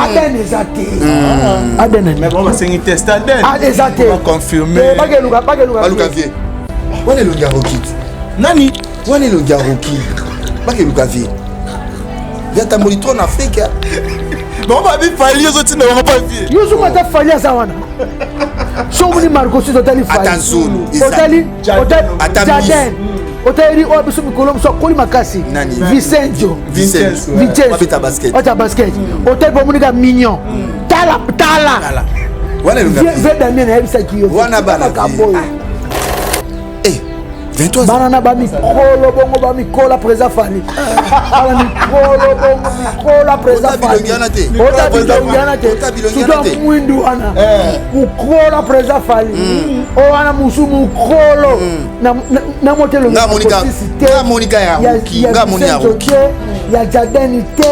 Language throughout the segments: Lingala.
ADN eza te. ADN. Mais bon, basengi test ADN. Ah, eza te. Baconfirme. Bakeluka, bakeluka. Baluka vie. Wana elongi ya Rocky. Nani? Wana elongi ya Rocky. Bakeluka vie. Vie atamboli trop na Afrique. Bango babi Fally ozotinda bango pa vie. Yo soki ata Fally aza wana. Soki omoni Marco Suisse otali Fally. Ata Zulu. Otali otali Jaden. Otali oyo biso mikolo biso akoli makasi. Nani? Vicenzo. Vicenzo. Vicenzo. Babeta basket. Babeta basket. Otali bomoni ka mignon. Tala tala. Wana elongi ya Vie Damien nayebisaki yo. Wana bana. Makambo oyo. Eh, 23 bana na bamikolo bongo bamikola président Fally bana mikolo bongo mikola président Fally ota bilongi wana te surtout mwindu wana mokola président Fally oyo wana mosu mokolo na moto elongi te ya jadeni te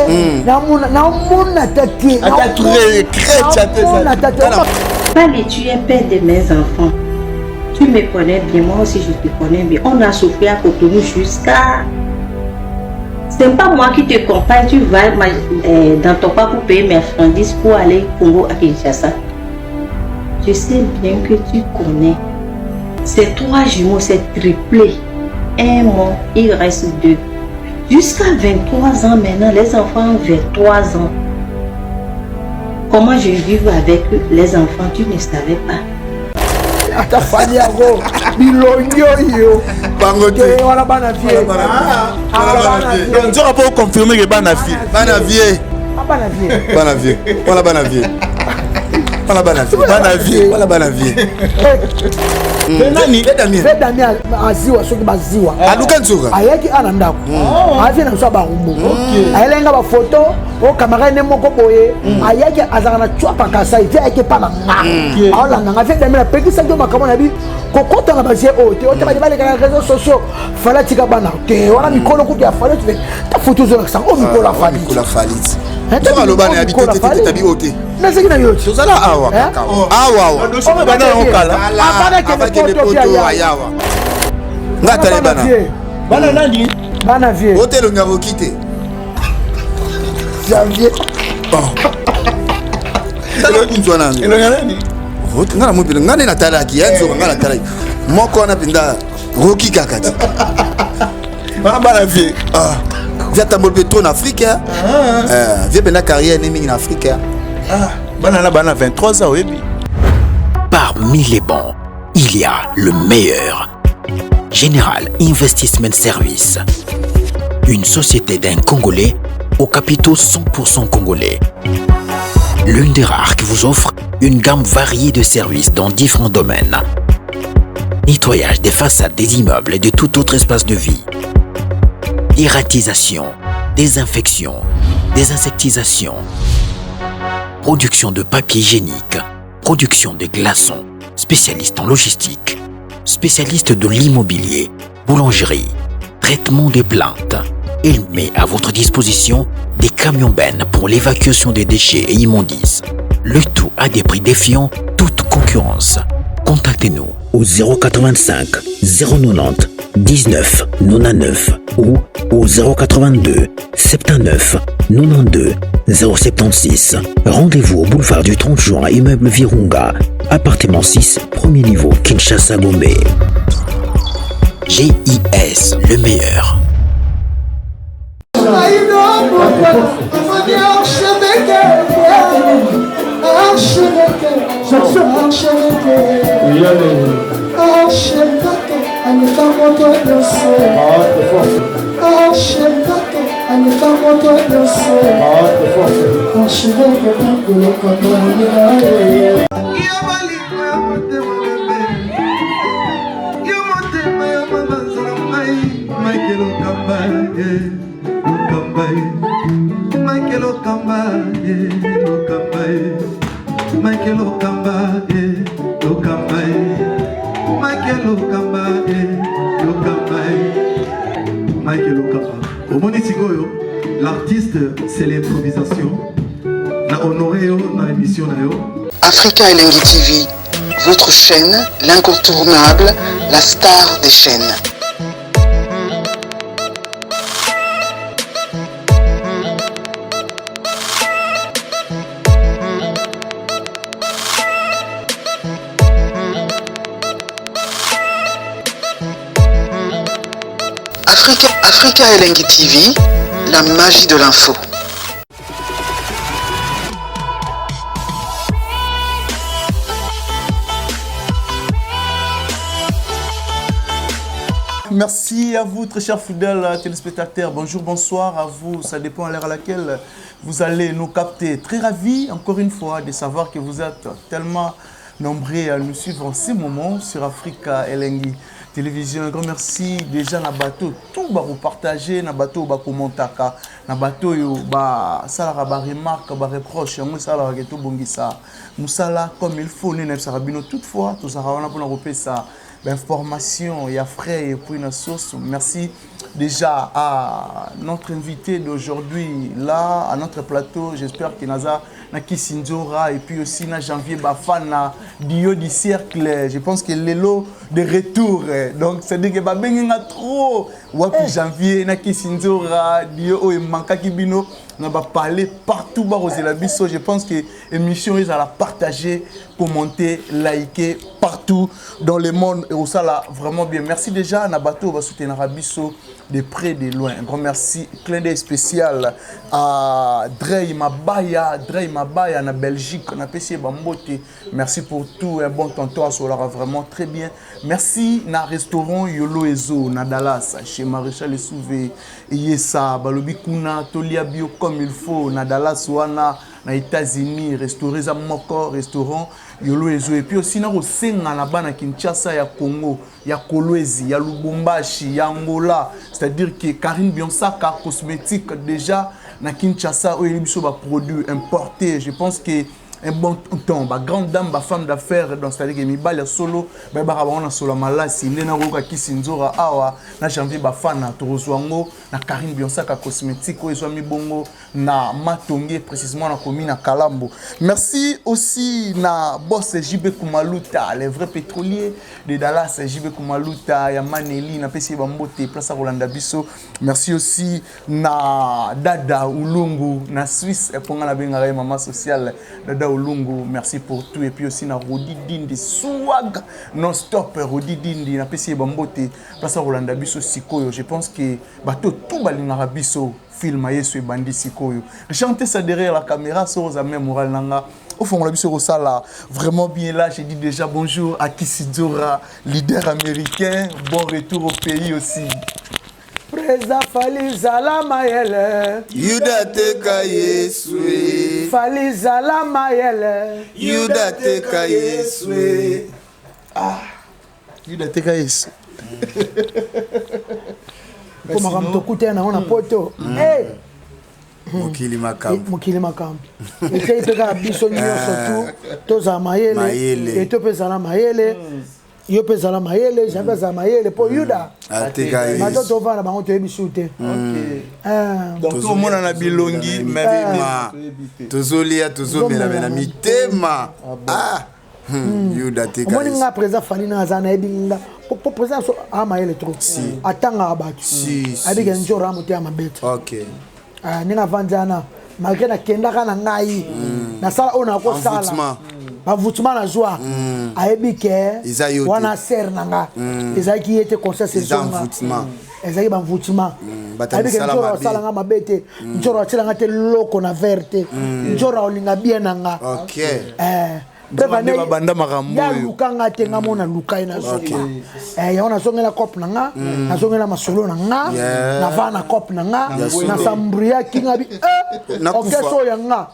namona ta te namona ta te. Fally, tu es père de mes enfants. Tu me connais bien, moi aussi je te connais bien. On a souffert à Cotonou jusqu'à... C'est pas moi qui te compagne, tu vas dans ton pas pour payer mes marchandises pour aller au Congo à Kinshasa. Je sais bien que tu connais. Ces trois jumeaux, c'est triplé. Un mois, il reste deux. Jusqu'à 23 ans maintenant, les enfants ont 23 ans. Comment je vis avec les enfants, tu ne savais pas. Ata Fally yango bilongi oyo bango te wana bana vie nzoka mpo oconfirme ke bana vie bana vie bana vie bana vie wana bana vie wana bana vie bana vie wana bana vie nani Ve Damien aziwa soki baziwa aluka nzoka ayaki ana ndako avie na biso ya barumbu ayelenga bafoto o camarade ne moko boye ayaki azalaka na cwapa kasai te ayaki epa na nga aolanda nga Ve Damien apekisaki yo makambo na bi kokota na bazie oyo te ote badi baleka na réseaux sociaux Fally atika bana te wana mikolo kutu ya Fally ta foto ozolakisa o mikolo ya Fally mikolo ya Fally nzoka aloba na yabi te te te tabi oyo te nazaki na yo tozala awa kaka awa awa bana yango kala avakende poto ayawa nga atali bana bana nani bana vie ote elongi ya Rocky te janvier tala kunzwa na elongi ya nani nga na mopele nga nde natalaki ya nzoka nga natalaki moko wana mpenza Rocky kaka ti wana bana vie vie atamboli mpe trop na Afrique vie mpenza carrière ne mingi na Afrique. Bana na bana 23 ans oyebi. Parmi les bons, il y a le meilleur. General Investment Service. Une société d'un Congolais aux capitaux 100% congolais. L'une des rares qui vous offre une gamme variée de services dans différents domaines. Nettoyage des façades des immeubles et de tout autre espace de vie. Dératisation, désinfection, désinsectisation, production de papier hygiénique, production de glaçons, spécialiste en logistique, spécialiste de l'immobilier, boulangerie, traitement des plantes. Il met à votre disposition des camions bennes pour l'évacuation des déchets et immondices. Le tout à des prix défiant toute concurrence. Contactez-nous au 085 090 19 99 ou au 082 79 92 076. Rendez-vous au boulevard du 30 juin, immeuble Virunga, appartement 6, premier niveau, Kinshasa Gombe. GIS, le meilleur. Omoni sikoyo, l'artiste, c'est l'improvisation. Na honoré yo na émission na yo. Africa Elengi TV, votre chaîne, l'incontournable, la star des chaînes. Africa, Africa Elengi TV, la magie de l'info. Merci à vous, très chers fidèles téléspectateurs. Bonjour, bonsoir à vous. Ça dépend à l'heure à laquelle vous allez nous capter. Très ravi, encore une fois, de savoir que vous êtes tellement nombreux à nous suivre en ce moment sur Africa Elengi Télévision. Un grand merci déjà na bateau. Tout va vous partager, na bateau ba commentaka, na bateau yo ba salaka ba remarque, ba reproche, yango salaka ke tobongisa mosala comme il faut nde nayebisaka bino toutefois tozalaka wana mpona kopesa bainformation ya frais et puis na source. Merci déjà à notre invité d'aujourd'hui là à notre plateau. J'espère qu'il naza na Kisindjora et puis aussi na Janvier Bafana Dio du cercle. Je pense que lelo de retour, donc c'est dire que babengi nga trop wapi Janvier na Kisindjora Dio oyo mankaki bino na ba parler partout bakozela biso. Je pense que émission ezala partager, commenter, liker partout dans le monde et osala vraiment bien. Merci déjà na bateau ba soutenir biso de près de loin. Un grand merci, clin d'œil spécial à Drey Mabaya, Drey Mabaya na Belgique, na PC Bambote. Merci pour tout, un bon tonton asolara vraiment très bien. Merci na restaurant Yolo Ezo na Dallas chez Maréchal Essouvé Yesa balobi kuna tolia bio comme il faut na Dallas wana na États-Unis, restaurant za moko restaurant Yolo Ezo. Et puis aussi na kosenga na bana Kinshasa ya Congo, ya Kolwezi, ya Lubumbashi, ya Angola, c'est-à-dire que Karine Bionsaka cosmétique déjà na Kinshasa oyo biso ba produits importés. Je pense que un bon temps ba grande dame, ba femme d'affaires, donc c'est-à-dire que mibali ya solo ba ba ba na solo malasi nde na koyoka Kisindjora awa na Janvier Bafana tozwango na Karine Bionsaka cosmétique oyo ezwami bongo na Matonge, précisément na commune na Kalambo. Merci aussi na boss JB Kumaluta, les vrais pétroliers de Dallas, JB Kumaluta ya Maneli na pesi bambote place à Rolanda biso. Merci aussi na Dada Ulungu na Suisse eponga na bengaka maman sociale Dada Ulungu, merci pour tout. Et puis aussi na Rodi Dindi swag non stop Rodi Dindi na pesi bambote place à Rolanda biso sikoyo. Je pense que bato tout balingaka biso film Yesu ebandi sikoyo. Chantez ça derrière la caméra, sur la même moral nanga. Au fond, on a vu ça là vraiment bien là. J'ai dit déjà bonjour à Kisindjora, leader américain. Bon retour au pays aussi. Président Fally Zala Mayele. Yuda teka Yesu. Fally Zala Mayele. Yuda teka Yesu. Ah, Yuda teka Yesu. Pour ma tokuta na ona poto. Eh. Mokili makambo. Mokili makambo. Ete ipeka biso nyonso tu toza mayele. Eto pe zala mayele. Yo pe zala mayele, jamais zala mayele po Yuda. Ateka Yesu. Bato to vana bango toyebi su te. Donc tout le monde na bilongi mais tozolia tozomela na mitema. Ah. Yuda teka. Omoni nga président Fally na azana yebi nga. Po président so a mayele trop. Atanga bato. Abika njora mote ya mabete. OK. Ah ninga vanjana malgré na kendaka na ngai. Na sala ona ko sala. Bavutuma na joie. Ayebi ke wana ser na nga. Ezalaki ye te conseil saison. Ezalaki bavutuma. Ayebi ke njora osala nga mabete. Njora otila nga te loko na verte. Njora olinga bien na nga. OK. Banda makambo ya luka nga te nga mona luka ye nazonga. Yango nazongela cope na nga, nazongela masolo na nga, nava na cope na nga, nasambriaki nga bi orchestre oyo ya nga,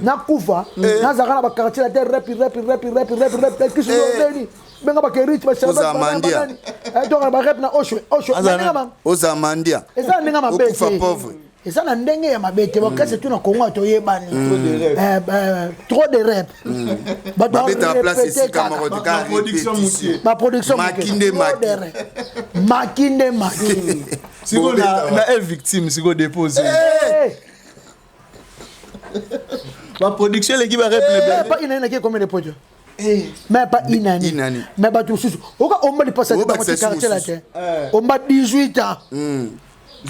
nakufa, nazalaka na ba quartier la terre rep rep rep rep rep rep kisu yobeni. Benga ba keriti ba Oza mandia. Donc ba rep na osho osho. Oza mandia. Eza ndenge mabe. Okufa pauvre. Eza na ndenge ya mabe te. Bakasi tu na Congo toyebani. Trop de rep. Bato Babeta ba place répéter esika kaka. moko te, kaka Ba production répétition. moke. Ba production moke. Maki nde Trop maki. de rep. Maki nde maki. Siko na na victime siko déposer. Ba production l'équipe a rep Eh, pas une année qui est combien de points? Mais pas une année. Une année. Mais bato mosusu. Oka omba lipasa Oyo te bango bakisa ti quartier la mosusu. te. Omba 18 ans.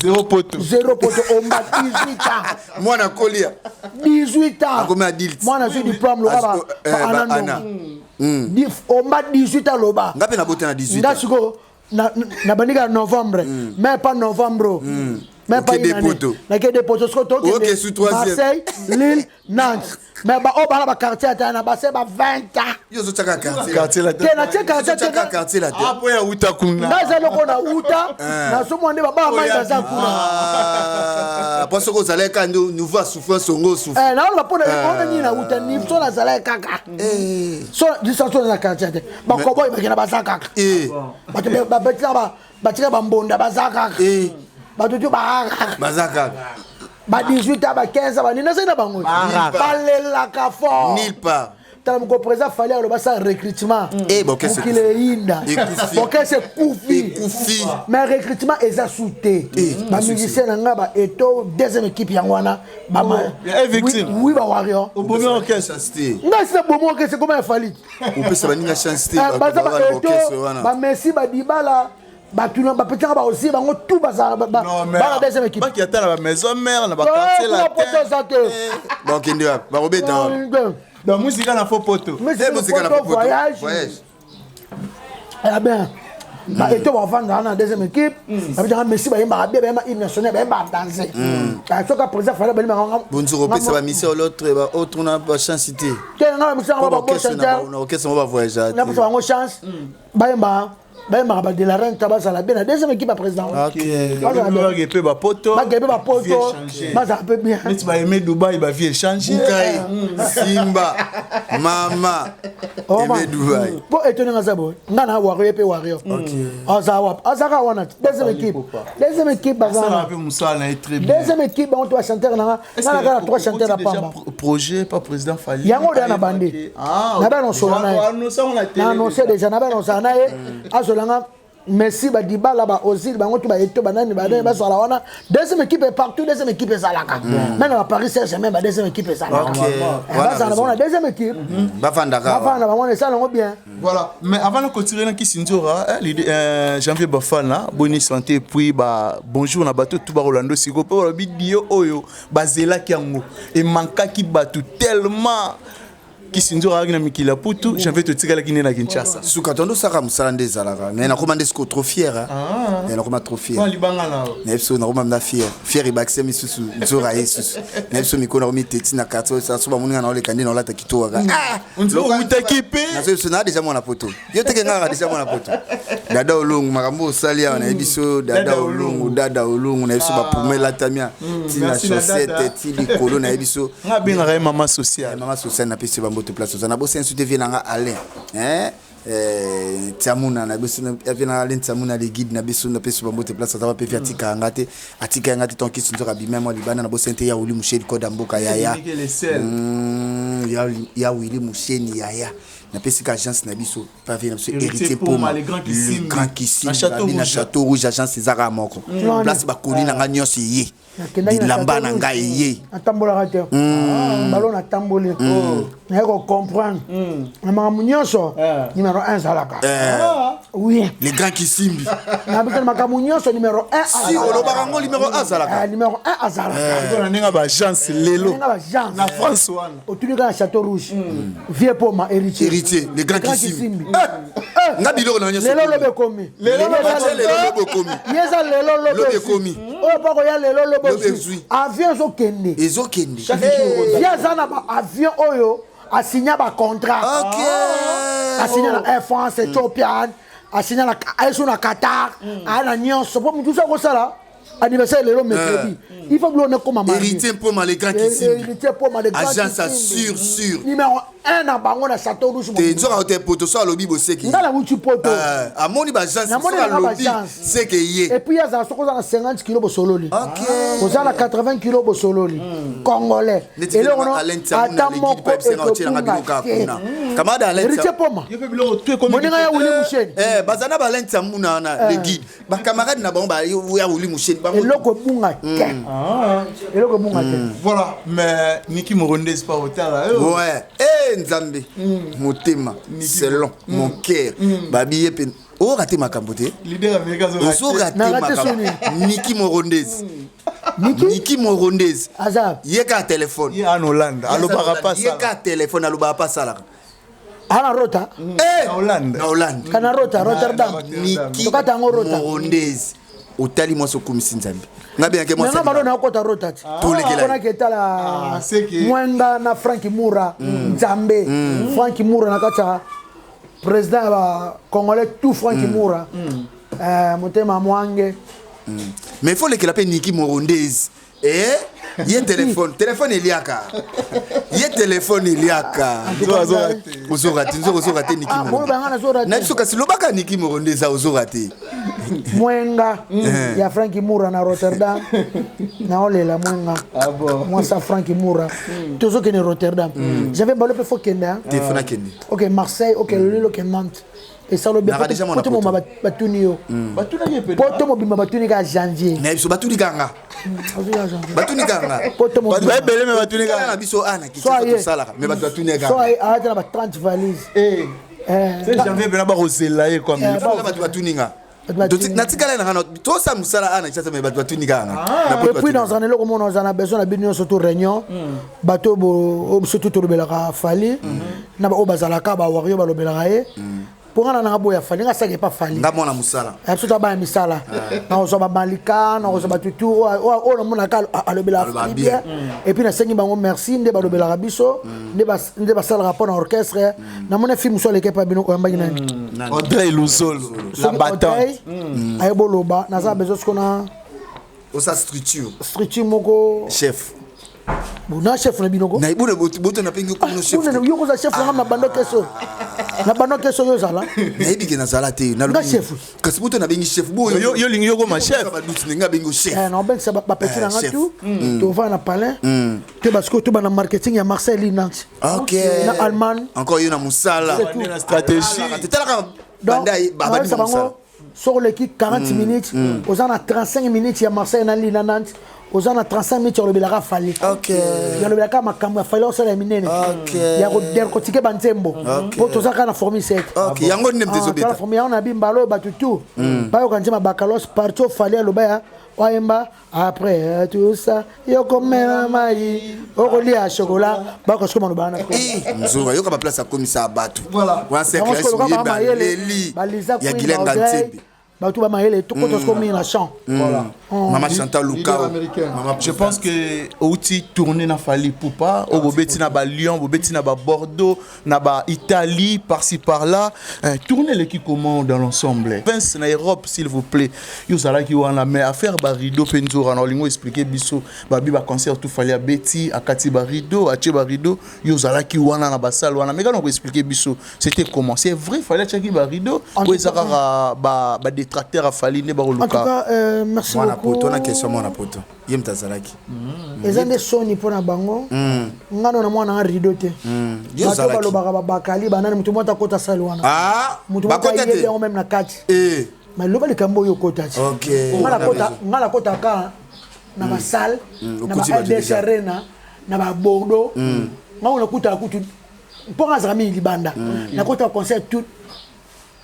Zéro poto. Zéro poto, omba 18 ans. Mwana kolia. 18 ans. Akomi adulte. Mwana azwi diplôme loka ba, ba ba ana ana. ndongo. Omba 18 ans loba. Nga pe nabota na 18 Nga ans. sikoyo, Na bandi kaka novembre, mais pas novembre, mais pas une année. Nakende poto sikoyo, tokende Marseille, Lille, Nantes, mais baoyo bana baquartier ata na base ba 20 ans. Te, natie quartier te. Po ya uta kuna. Nga eza eloko na uta, nazomona nde babaa mai baza kuna. Po soki ozalaki kaka nde nouveau ya souffrance, ongo osouffre. Naoloba mpona ona nini, na uta ni so nazalaki kaka so distance oyo na quartier te, bakoboy bakenda baza kaka, bato batika batika bambonda baza kaka, bato tu baa kaka. Baza kaka. Ba 18 ans, ba 15 ans, banini, nazali na bango, balelaka fort. Nulle part. Tala moko président Fally aloba sa recrutement, mokili eyinda, bokese ekufi, mais recrutement eza su te. Bamusicien na nga baeto deuxième équipe yango wana, oui, bawarrior. Obomi orchestre. Ngai sina bomi orchestre, koma ya Fally. Opesa baninga chance te. Baza baeto, bamessi, badibala, bato bapetaka baosi bango tout bazala bana deuxième équipe. Baki ata na bamaison mère, na baquartier. Poto eza te. Bakende wapi? Bakobeta wapi? Donc musika na fo poto. Musika voyage ya bien, baeto bavanda na deuxième équipe, babetaka messi, bayembaka bien, bayemba hymne national, bayembaka danse. Soka président Fally balimaka. Bonjour, opesa bamisi l'autre, baautre na bachance te. Te, nga bamisaka babon chanteur na orchestre mo bavoyage. Napesa bango chance, bayembaka, bayembaka ba de la reine, bazala bien na deuxième équipe ya président. Bake mpe bapoto. Bake mpe bapoto, bazala mpe bien. Neti bayeme Dubai, bavie échange. Bukai simba mama eme Dubai. Mpo etoninga aza boye, nga na wario mpe wario aza wapi? Azaka wana deuxième équipe, deuxième équipe. Bazala mpe mosala na ye très bien. Deuxième équipe, bango to bachanteur nanga, nga na kaka trois chanteurs na pamba. Projet pas président Fally. Yango deya na bandi na bana osola na ye, na annonce déjà na bana osala na ye, azolanga Messi, badibala, baozil, bango to baeto, banani banani, bazala wana deuxième équipe partout. Deuxième équipe ezalaka même na Paris Saint Germain, ba deuxième équipe ezalaka, bazala bango na deuxième équipe. Bafandaka. Bafanda bango, esala yango bien. Voilà, mais avant de continuer na Kisinzora, Janvier Bafana, bonne santé, et puis bah bonjour na bato tout ba Rolando siko pe balobi dio oyo bazelaki yango emankaki bato tellement. Kisinzora azalaki na mikili ya putu, Janvier totikalaki nde na Kinshasa. Suka tondo osaka mosala nde ezalaka, mais nakoma nde siko trop fier, mais nakoma trop fier. Libanga na Na biso nakoma mna fier, fier ebakise misusu nzora ye susu na biso mikolo nakomi teti na quartier oyo, so bamoni nga naoleka nde naolata kitoko kaka. Outaki mpe. Nazo biso naa déjà mwana poto, yo teke ngaka déjà mwana poto. Dada Olungu, makambo osali awa nayebi so dada Olungu, dada Olungu nayebi so bapuma elatamia ti na chaussette ti likolo, nayebi so. Nga abengaka ye mama sociale. Mama sociale, napesi bambote place oza. Nabosi insulte vie nanga Alain Tiamuna, na biso vie na Alain Tiamuna, le guide na biso, napesi bambote place aza mpe vie, atikaka nga te, atikaka nga te. Tonki sinzoka abima mwa libanda, na bosi te ya Wili Musheni, code ya mboka yaya ya Wili Musheni yaya. Napesi ka agence na biso pave na biso Héritier Poma, le grand Kisimbi na Château Rouge, agence ezaka moko place, bakoli na nga nyonso eye, bilamba na ngai eye. Natambolaka te, balo natamboli, naye kocomprendre na makambo nyonso, numéro 1 ezalaka, oui. Le grand Kisimbi. Na biso na makambo nyonso numéro 1. Si olobaka yango, numéro 1 azalaka. Numéro 1 azalaka. Na ndenge baagence lelo. Ndenge baagence. Na France wana. Otuni kaka na Château Rouge, vieux Poma, Héritier. Héritier, le grand Kisimbi, nga biloko na nyonso. Lelo lobi ekomi. Lelo lobi ekomi. Ye eza lelo lobi ekomi. Oyo mpo koya lelo lobi ezwi avion, ezokende. Ezokende. Ye aza na baavion oyo asinya bacontrat, asinya na Air France, Ethiopian, asinya na ayesu na Qatar, aya na nyonso mpo motu so akosala anniversaire lelo mercredi, il faut biloko nekoma. Héritier Mpoma, le grand Kisimbi. Héritier Mpoma, le grand. Agence sûr sûr. Numéro 1 na bango na Château Rouge. Te, nzoka te poto so alobi boseki. Nga na wuti poto. Amoni baagence so alobi seke ye. Et puis azala soki oza na 50 kilo bosololi, oza na 80 kilo bosololi, congolais eloko no ata moko ekobunga te. Héritier Poma, moninga ya Wili Musheni. Baza na Balin Tiamuna wana, le guide, bacamarade na bango ya Wili Musheni. Eloko ebunga te, eloko ebunga te. Voilà, mais Niki Morondesi pa otala. Ouais, eh Nzambe, motema selon mon cœur, babi ye mpe orate makambo te. Ozorate makambo. Niki Morondesi, Niki Morondesi ye kaka telefone. Ye an Hollande alobaka pa. Ye kaka telefone, alobaka pa, asalaka. Ana rota. Eh! Na Hollande. Na Hollande. Kana rota Rotterdam. Niki Tokata yango rota. Morondezi. Otali mwasi okumisi Nzambe. Nga bengaki mwasi. Nga balo na kota rota ti. Tolekela. Kona ketala Mwenga na Frank Mura Nzambe. Frank Mura na kati ya président ya ba congolais tout Frank Mura. Motema mwange. Mais il faut lekela pe Niki Morondezi. Eh? Ye téléphone, téléphone eliaka. Ye téléphone eliaka. Ozo raté, ozo raté Niki Morondezi. Na biso kasi lobaka Niki Morondezi ozo raté. Mwenga ya Frank Mura na Rotterdam. Naolela Mwenga. Ah bon. Mwasa Frank Mura. Tozokende Rotterdam. J'avais balo pe faut kende. Téléphone akende. OK Marseille, OK Lille, OK Nantes. Esalo bien. Poto mobimba batuni yo. Poto mobimba batuni ka janvier. Na biso batuni kanga. Batuni kanga. Poto mobimba. Ebele me batuni kanga. Na biso ana ki tosalaka mais bato batuni kanga. So ayata na ba 30 valises. Eh. C'est janvier bena ba kozela ye quoi. Bato batuni nga. Natikala na nga tosala mosala ana Kinshasa mais bato batuni kaka nga. Et puis dans un eloko mona oza na besoin na bino nyonso to réunion bato oyo biso tu tolobelaka Fally na baoyo bazalaka ba wario balobelaka ye. Mpo nga na nanga boya Fally nga asaki epa Fally. Nga mwana mosala. Biso to baya misala. Nakozwa bamalika, nakozwa batutu oyo namonaka alobelaka Fally bien. Et puis nasengi bango merci nde balobelaka biso nde basalaka mpo na orchestre. Namoni film mosusu aleki epa bino oyambaki nani? Audrey Luzolo, la battante. Aye boloba naza besoin siko na osa structure. Structure moko chef. Bon, na chef na bino ko. Na ibuna boto na pengi ko no chef. Yo koza chef na bando keso. Na bando keso yo zala. Na yebi ke na zala te na lobi. Chef. Kasi boto na bengi chef bo. Yo yo lingi yo ko ma chef. Ba doute nga bengi chef. Eh na bengi sa ba petit na nga tout. To va na palais. Te parce que to ba na marketing ya Marseille Nantes. OK. Na Allemagne. Encore yo na musala. Na stratégie. Te talaka banda ba ba musala. Sur l'équipe 40 minutes, aux en a 35 minutes ya Marseille na Lille na Nantes. Aux en a 35 minutes ya Fally. OK. Ya lobelaka makambo ya Fally osala minene. OK. Ya ko décortiquer banzembo. Po tozaka na formule 7. OK, yango nde mtezo beta. Na formule on a bimbalo batutu. Ba yo kanzema bakalos partout Fally aloba ya oyemba après tout ça yo komela mai okolia chocolat bakosikoma loba na nzoka yoka ba place akomisa bato. Voilà. Wana c'est Clarisse Muyembe Leli ya Gilenga Nzembe. Bato ba mayele tout koto sikomi na champ. Voilà. Mama Chantal Lukao. Je pense que outi tourner na Fally Ipupa, o bobeti na ba Lyon, bobeti na ba Bordeaux, na ba Italie, par-ci par-là, tourner l'équipe comment dans l'ensemble. Vince na Europe s'il vous plaît. Yo zalaki wana mais affaire ba rideau penzora na olingo expliquer biso ba bi ba concert tout Fally abeti akati ba rideau, atie ba rideau, yo zalaki wana na ba salle wana mais quand on expliquer biso, c'était comment? C'est vrai Fally atiaki ba rideau ou ezaka ba ba détracteur a Fally ne ba En tout cas, merci mwana beaucoup. Poto na question mwana poto. Ye mtazalaki. Eza nde soni pona bango. Ngano na mwana rideau te. Yo Bato zalaki. balobaka ba bakali banani mutu moko akota salle wana. Ah, mutu moko bakota te. ayebi yango même na kati. Eh. Mais loba likambo oyo okota ti. OK. Ngala kota ka na ba salle, na ba Okuti bato LDS déjà. Arena, na ba Bordeaux. Ngalo nakuta kutu mpo nga azalaka mingi libanda. Nakota concert tout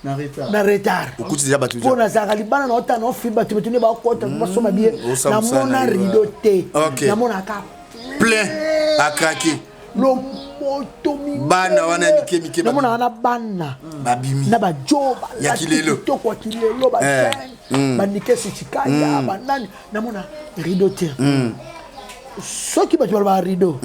na retard. Na retard. Okuti déjà bato Mpo nazalaka libanda na otana ofi bato bato nde bakota, basomba bie. Osala mosala Namona na yo, rideau te. OK. Namonaka plein à craquer. Lomoto minene. Bana wana ya mike mike Namonaka na bana. Babimi. Na ba jo, ba Ya lati kilelo. kitoko ya kilelo, ba jeune, ba nikesi chikaya, ba nani. Namona rideau te. Soki bato balobaka rideau,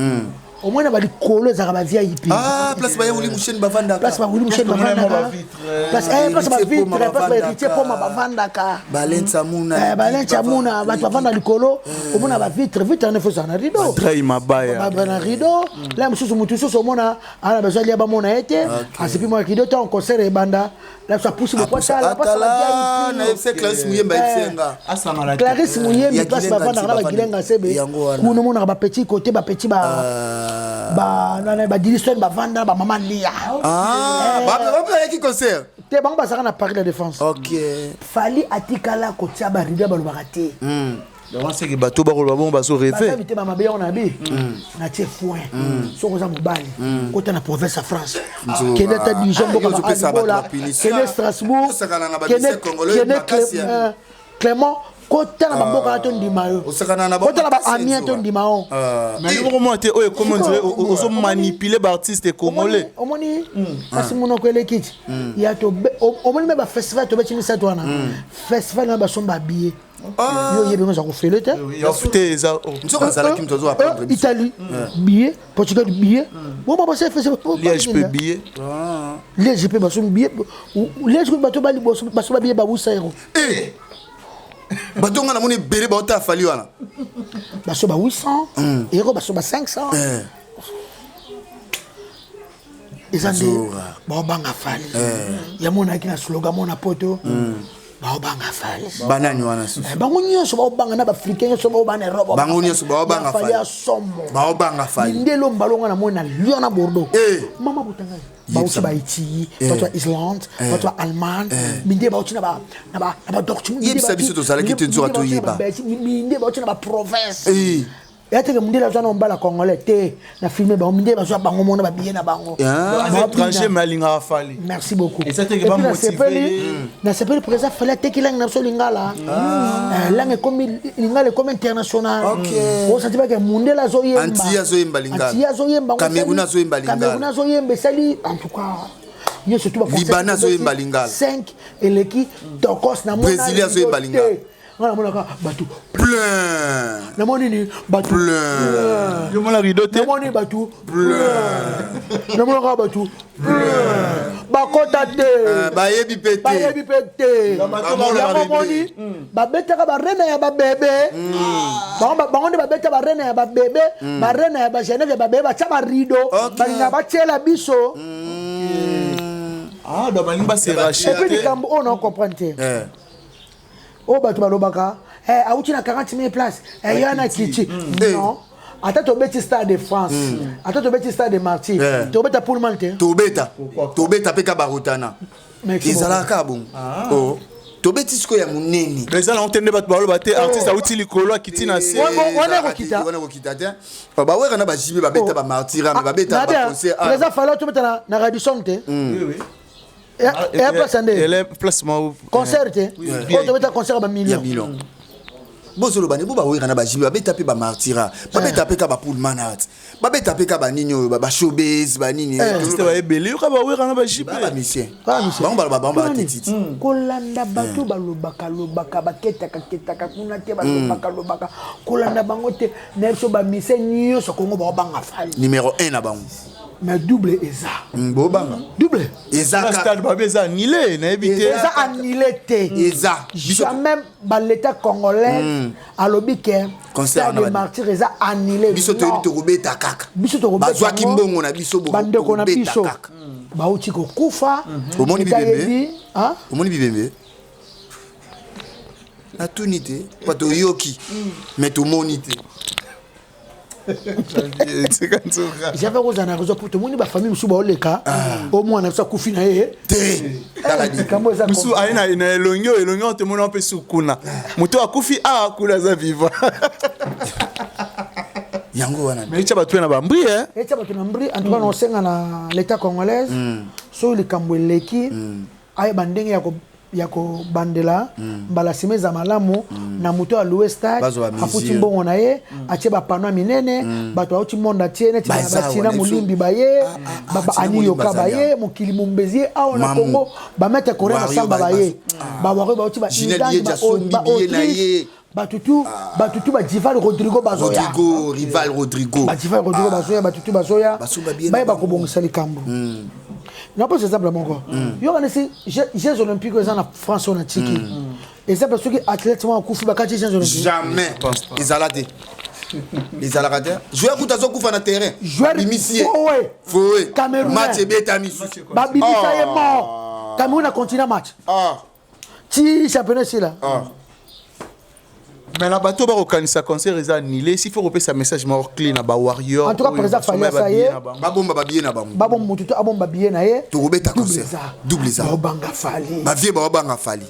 au moins na ba likolo ezalaka ba VIP. Ah, place ba Wuli Musheni bavandaka. Place ba Wuli Musheni Place bavandaka. ba vitre. Place, eh, place ba Héritier vitre, Poma place ba bavandaka. héritier Poma bavandaka. Balenza Muna. Eh, Balenza Muna, bato bavanda likolo, omona ba vitre, vitre wana faut ezala na rideau. Drey Mabaya. Ba na rideau, la mosusu mutu mosusu omona, ana besoin lia bamona ye te. Asipi mwa rideau, tango concert ebanda, la mosusu apusi bopo atala, place ba Atala, VIP. na FC Clarisse Muyembe, FC nga. Asangana te. Clarisse Muyembe, Ya place Gilenga bavandaka na ba Nti, Gilenga Sebe. Yango wana. Kuna omonaka ba petit côté, ba petit ba, ba, na, na, ba Diliston, bavanda, ba mama Lia. Ah, ba, ba, ba, ba, concert. Te bango bazalaka na Paris la Défense. OK. Fally atikala kotia ba rideau balobaka te. Donc c'est que bato bakoloba bongo bazo rêver. Baza mitema mabe yango na bi. Na tie foin. Soko oza mobali. Kota na province ya France. Nzoka. Kende ata Dijon Ah, mboka yo ba ozopesa bato Angola. ba punition. Kende Strasbourg. Osakana na ba Kende lycée congolais Kende makasi ya. Clément. Kota na bamboka na tondima yo. Kota na baamien tondima yo. Mais moko mwa te oyo ekomi ondire ozomanipuler baartiste congolais. Omoni kasi monoko eleki ti ya omoni me bafestival tobeti misato wana, festival na basomba billet, yo oyebi ngo eza kofele te. Te, eza nzoka azalaki moto azo apprendre biso. Italie billet, Portugal billet, bon basa festival. Liège mpe billet. Liège mpe basombi billet. Liège kutu bato baliboso basomba billet ba 800 euro. Eh! Bato nga namoni ebele baota Fally wana. Baso ba 800 euro, baso ba 500. Eza nde Zora. Baobanga Fally. Yamonaki na slogan mona poto, baobanga Fally. Banani wana susu? Bango nyonso baobanga, na baafricain nyonso baobanga na Europe. Bango nyonso baobanga Fally Fally. ya somo. Baobanga Fally. Mindele mbalonga na moi na Lyon, na Bordeaux. Mama botangai bauti baiti, bato ya Islande, bato ya Allemagne, mindele bauti na badortmund. Yebisa biso tozalaki te, nzoka toyeba. Mindele bauti na baprovince. Ya teke mindele azwa na mobala congolais te na filme bango, mindele bazwa bango mona babillet na bango. Aza étranger mais alingaka Fally. Merci beaucoup. Eza teke Et puis bamotive. Nasepeli président Fally ateki langue na biso lingala. Langue ekomi, lingala ekomi international. Osati bake mundele azoyemba. Anti azoyemba lingala. Anti azoyemba. Cameroun azoyemba lingala. Cameroun azoyemba. Esali en tout cas nyonso tu. Libanais azoyemba lingala. 5 eleki tokos na Brésilien azoyemba lingala. Nga namonaka bato plein. Namoni nini? Bato Plein. Yo mona rideau te. Namoni bato plein, namonaka bato plein, bakota te. Bayebi mpe te. Bayebi mpe te. Bamona Yango babebe. moni babetaka barena ya babebe. Bango nde babeta barena ya babebe, barena ya bagenève ya babebe, batya barideau. Balingaka batiela biso. Ah, donc balingi base Et puis racheter. likambo oyo na comprendre te, oyo bato balobaka awuti na 40 000 place, ya na kiti. Non, ata tobeti Stade de France, ata tobeti Stade de Martyr, tobeta Pullman te. Tobeta, tobeta mpe ka barotana. Merci. Ezalaka bongo. Oh. Tobeti sikoyo ya monene. Mais eza nango te nde bato baloba te artiste awuti likolo akiti na se. Wana ekokita. Wana ekokita te. Bawera na bajibe babeta bamartyrs, me babeta baconcert. Président Fally tobeta na Radisson te. Oui, oui. Eya place nde. Ele place moko. Concert te oyo tobeta, concert ya Ya bamillion. Million. Bozoloba nde bo bawera na bajibe babeta mpe bamartyrs, babeta mpe ka bapullman art, babeta mpe ka banini oyo bashowbase banini. Artiste bayebele yoka bawera na bajipe. Bamisien. Ba musicien. Bango baloba, bango Kuna nini? batetiti. Kolanda bato balobaka lobaka, baketaka ketaka kuna te, balobaka lobaka, kolanda bango te. Na biso bamusicien nyonso Kongo baobanga Fally. Numéro 1 na bango. Mais double eza. Bobanga. Double. Eza Na kaka. stade babe eza annulé, nayebi te. Eza annulé te. Eza biso. Jamais bal'État congolais alobi ke Concert stade wana de martyr eza annulé. Biso toyebi tokobeta kaka. Biso tokobeta Bazwaki yango. mbongo na biso, Bandeko na tokobeta biso kaka. bauti kokufa. Omoni Eta bibembe? yebi, ah? Omoni bibembe, natuni te po toyoki me tomoni te. Tika nzoka. J'avais kozala na réseau po tomoni bafamille mosusu baoleka o mwana biso akufi na ye. Te, tala di. Likambo eza Mosusu aye na elongi oyo, elongi oyo tomoni mpe su kuna moto akufi awa, kuna aza vivant. Yango wana. Mais etya bato mpe na bambri e. Etia bato na mbri. En tout cas naosenga na l'État congolaise, soki likambo eleki, ayeba ndenge ya kobandela mbala nsima eza malamu na moto aloue stade. Bazwa ba Afuti mesure. mbongo na ye, atie bapano ya minene, bato auti monde atie neti Baza batina wana, molimbi baye, Tina aniyoka Molimbi baye bazali. mokili mombezi ye awa na Mamu. Congo, bamaître coréen Wario basamba baye, bawario bauti Ginel Yeji asombi billet na ye. Batutu batutu, badival Rodrigo bazoya. Rodrigo, rival Rodrigo. Badival Rodrigo bazoya, batutu bazoya. Basomba billet na Bayeba bango. kobongisa likambo. Napesa exemple moko. Yo kanisi Jeux olympique eza na France oyo na tiki, exemple soki athlète moko akufi, bakati Jeux olympique? Jamais, ezala te, ezalaka te. Joueur kuta azokufa na terrain. Joueur Babimisi ye. Foé. Foé. Camerounais. Match ebetami susu. Babimisa ye mort, Cameroun a continue match ti championnat esila. Mais na bato bakokanisa concert eza annulé, s'il faut kopesa message moko clé na bawarrior. En tout cas, président Fally asa ye. Babomba babillet na bango. Babomba, motu to abomba billet na ye. Tokobeta Double concert. eza. Double eza. Baobanga Fally. Bavie baobanga Fally.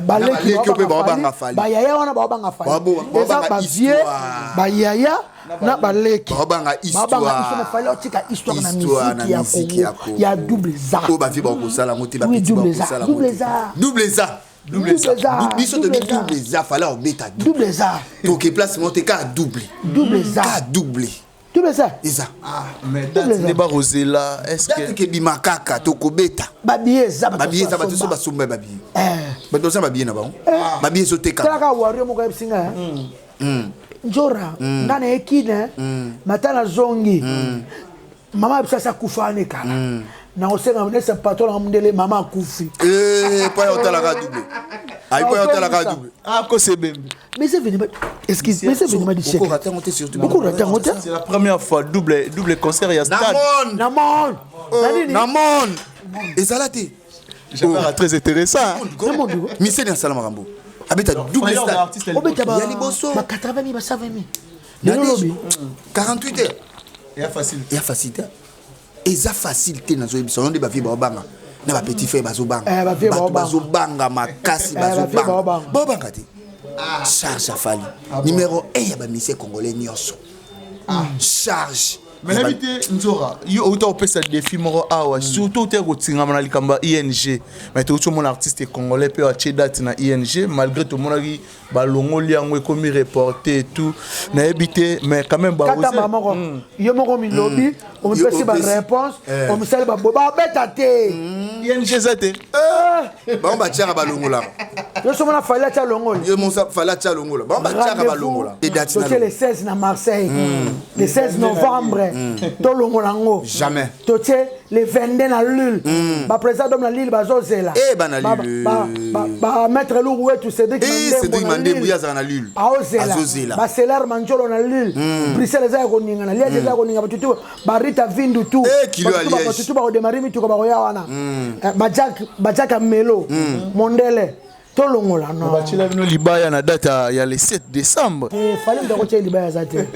Baleki. Baleki mpe baobanga Fally. Bayaya wana baobanga Fally. Eza Baobanga bavie, histoire. bayaya na baleki. Baobanga histoire. Baobanga histoire. Fally otika histoire na Histoire na miziki ya miziki ya Congo Congo. ya double eza. Oyo bavie bakosala yango te. Oui, Bapeti double eza. bakosala yango Double te. eza. Double eza. Double eza. Biso tobi double eza, Fally obeta double eza. Toke place moko te, kaka double. Double eza. Kaka double. Double eza. Eza. Ah, mais date nde bakozela, est-ce que date kebima kaka tokobeta. Babillet eza. Babillet eza, bato so basomba babillet. Bato baza babillet na bango. Babillet ezoteka. Tala kaka Wario moko ayebisi nga. Njora, nga na ye kine, mata na zongi. Mama biso asi akufa wana ekala. Nakosenga nesa patron na mundele, mama akufi. Eh, po ya otalaka double. Ayi po ya otalaka double. Ah, ko sebembe. Mais c'est venu, excuse, mais c'est venu du siècle. Oko rater yango te surtout. Oko rater yango te. C'est la première fois double double concert ya Na stade. monde. Na monde. Na nini? Na monde. Ezala te. J'avais très intéressant. Na monde. Miseni asala makambo. Abeta double stade. Obeta ba Ya liboso. Ba 80 000, ba 120 000. Na Lelo lobi. 48 heures. Ya facile. Ya facile te. Eza facile te, nazoyebisa yo nde bavie baobanga na bapetit frère bazobanga. Eh, bavie bato baobanga. bazobanga makasi, Eh, bavie bazobanga. baobanga. Baobanga te. Charge afali numéro 1 ya bamisie congolais nyonso. Charge. Mais nayebi te, Nzora, yo outa kopesa défi moko awa, surtout outa kotingama na likambo ya ING. Mais touti omona artiste congolais mpe atie date na ING, malgré tomonaki balongoli yango, ekomi reporté et tout. Nayebi te, mais quand même Kata mbala moko, yo moko milobi, omipesi Yo ba réponse, Eh. omisali babo babeta te. ING eza te. Bango batiaka balongolaka. Yo so mona Fally atia longoli. Ye mosa Fally atia longola, bango batiaka balongola e date na Totie le 16 na Marseille, le 16 novembre, tolongola yango. Jamais. Totie le 22 na Lille, baprésident d'homme na Lille bazozela. Eh, bana Lille. Bamaître Lourou wetu Cédric. Eh, Cédric Mandembo, ye azalaka na Lille. Aozela. Azozela. Baselar Manjolo na Lille, Bruxelles eza ya koningana, Liège eza ya koninga, batutu barita vindu tu. Eh, kilo ya Liège. Batutu bakodemari mituka bakoya wana. Eh, bajak bajak ya melo mondele, tolongola non. Batiela bino libaya na date ya le 7 décembre. Eh, Fally moto akotia libaya aza te.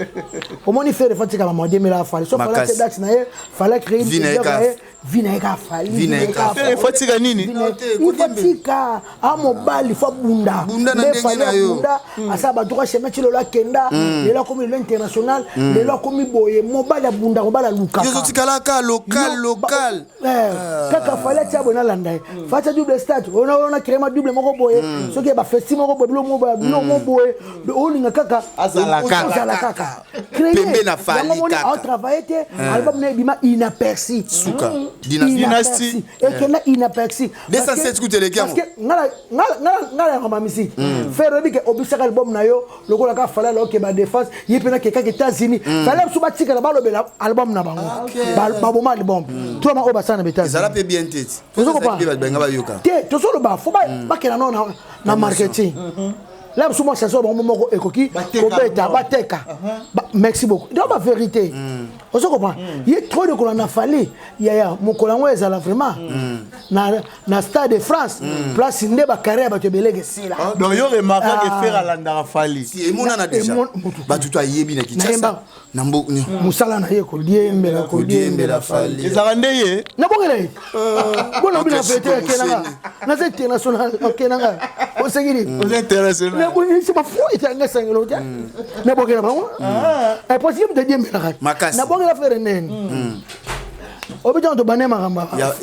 Omoni Ferre fa tika mama demela Fally so Fally Makasi. atie date na ye, Fally acréé Vi na ye na ye, vi na ye ka Fally. Vi na ye ka Ferre fa tika nini? Ifo tika a mobali fo abunda. Bunda na Nde ndenge Fally na yo. abunda, asala bato ka chemin ti lelo akenda, lelo akomi lelo international, lelo akomi boye. Mobali abunda, mobali alukaka. Yo ozotikalaka local local. Eh, kaka Fally atia boye, nalanda ye. Fally atia double stade, ona créema double moko boye, soki ya bafesti moko boye, biloko moko boye, biloko moko boye, olinga kaka Azala kaka. ozala kaka. Pembe na Fally Yango moni kaka. aotravaille te, album na ebima inaperçu. Suka dynastie. Dynastie. Ekenda inaperçu. 207 kutu eleki yango. Nga na yanga musique, Ferre oyebi ke obisaka album na yo lokola kaka Fally ala okeba défense ye mpe nakekaka États-Unis. Fally biso batikala balobela album na bango. Baboma album tolama oyo basala na Ezala États-Unis. mpe bien te ti. Ozo comprendre? Mpe bato balinga bayoka. Te, tozoloba fo bakenda nao na marketing la biso mwa chanson bango moko ekoki kobeta bateka. Merci beaucoup. Donc bavérité, ozo comprendre ye trop de kolanda Fally yaya mokolo yango ezala vraiment na Stade de France, place nde bacarrière ya bato ebeleke esila. Donc yo remarquaka Ah. Ferre alandaka Fally. Si emonana déjà. Bato to ayebi na Kinshasa Nayemba. na mboka. Mosala na ye kodiembela. Kodiembela Kodiembela. Fally. Ezalaka nde ye. Nabongela ye bona bino Oncle fete. Chico Akenanga Museni. naza international, akenanga osengeli. Oza international. Nabongisi bafu etanga esangelo te, nabongela bango parce que moto adiembelaka. Makasi. Nabongela Ferre nene obi ntango tobande makambo Ya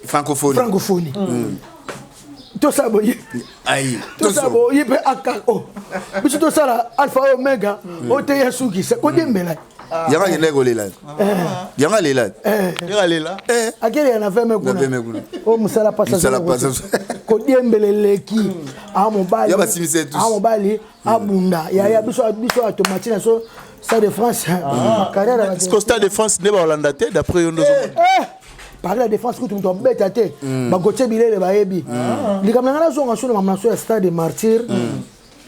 francophonie. Francophonie, tosala boye. Ayi. Tosala boye mpe aka o biso tosala alpha omega oyo te ya sukisa kodiembela. Yango akendaki kolela, yango alela. Ferre alela. Eh, Akelela na veme. Na veme Kuna kuna. o mosala. Mosala Pasi pasi. kodiembela eleki a mobali. Ya basimisa ye tous. A mobali abunda yaya biso biso atomati na so Stade de France carrière ya Est-ce que Stade de France nde baolanda te d'après yo nde ozomona? Paris la Défense kutu moto abeta te, bagotie bilele bayebi likambo na ngai. Nazonga so na mama na so ya Stade de Martyr.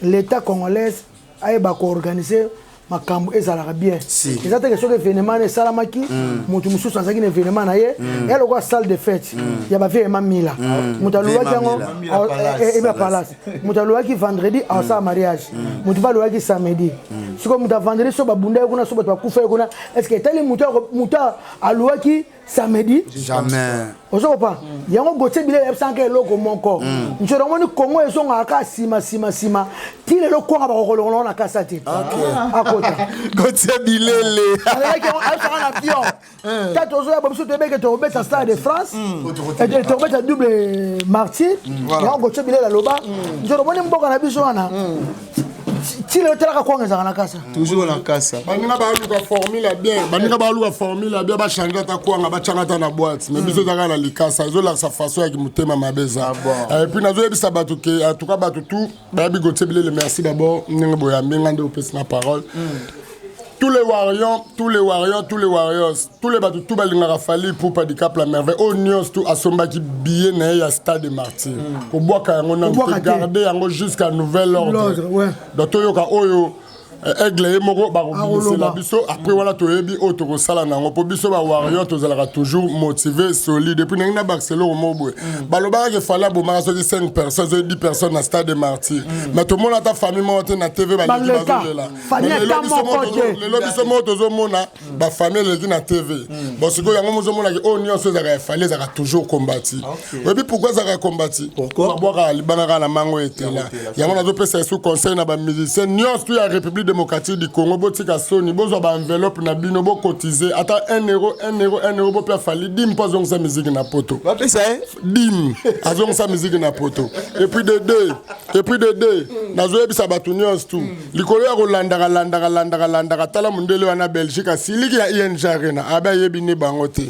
L'état congolaise ayeba koorganiser makambo ezalaka bien. Si. Eza teke soki événement wana esalamaki, moto mosusu azalaki na événement na ye, eya lokola salle de fête ya bavie Ema Mila, moto alobaki yango. Mila Palace. Ema Palace, moto alobaki vendredi aosala mariage, moto mpe alobaki samedi. Sikoyo moto ya vendredi so babunda ye kuna, so bato bakufa ye kuna, est ce que etali moto alobaki Samedi. Jamais. Ozo comprendre? Yango Gauthier Bilele ayebisaka eloko moko. Nzolo omoni Congo ezongaka kaka nsima nsima nsima ti lelo kwanga bakokolongola ngo na kasa te. Akota. Gauthier Bilele. Alelaki yango ayebisaka na avion. Tata ozoya bo biso toyebeke tokobeta Stade de France. Tokobeta double martyr. Yango Gauthier Bilele aloba. Nzolo omoni mboka na biso wana. Ti lelo talaka kwanga ezalaka na kasa. Toujours na kasa. Baninga baluka formule ya bien, baninga baluka formule ya bien, bachange ata kwanga, batianga ata na boîte. Mais biso ezalaka na likasa, ezolakisa façon ya motema mabe eza. Et puis nazoyebisa bato ke, en tout cas bato tout bayebi Gauthier Bilele, merci d'abord ndenge boyambi nga nde opesi na parole. Tous les warriors, tous les warriors, tous les warriors, tous les bato tout balingaka Fally Ipupa Dicap la merveille. Oyo nyonso tout asombaki billet na ye ya Stade de Martyrs. Kobwaka yango nanu Kobwaka te, te. garder yango jusqu'à nouvel ordre. L'ordre, ouais. Donc toyoka oyo aigle ye moko bakobimisela Akoloba. biso après wana toyebi oyo tokosala na yango mpo biso ba warrior tozalaka toujours motivé, solide. Et puis ndenge na Barcelone moko boye balobaka ke Fally abomaka soki 5 personnes, soki 10 personnes na Stade de Martyrs, mais tomona ata famille moko te na TV baleki Baleka. bazolela. Famille Mais lelo ata biso moko moko te. lelo biso moko tozomona bafamille eleki na TV. Bon, sikoyo yango mozomonaki oyo nyonso ezalaka ya Fally ezalaka toujours combati. Oyebi pourquoi ezalaka combati? Babwakaka libanga kaka na mango etela. Yango nazopesa esu conseil na bamusicien nyonso tu ya République démocratique du Congo: botika soni, bozwa baenveloppe na bino, bokotize ata 1 euro, 1 euro, 1 euro, bopia Fally dime mpo azongisa musique na poto. Bapesa ye Dime, azongisa musique na poto. Et puis de deux, et puis de deux, nazoyebisa bato nyonso tu likolo ya kolandaka landaka landaka landaka. Tala mondele wana Belgique asiliki ya ING Arena, abe ayebi ne bango te,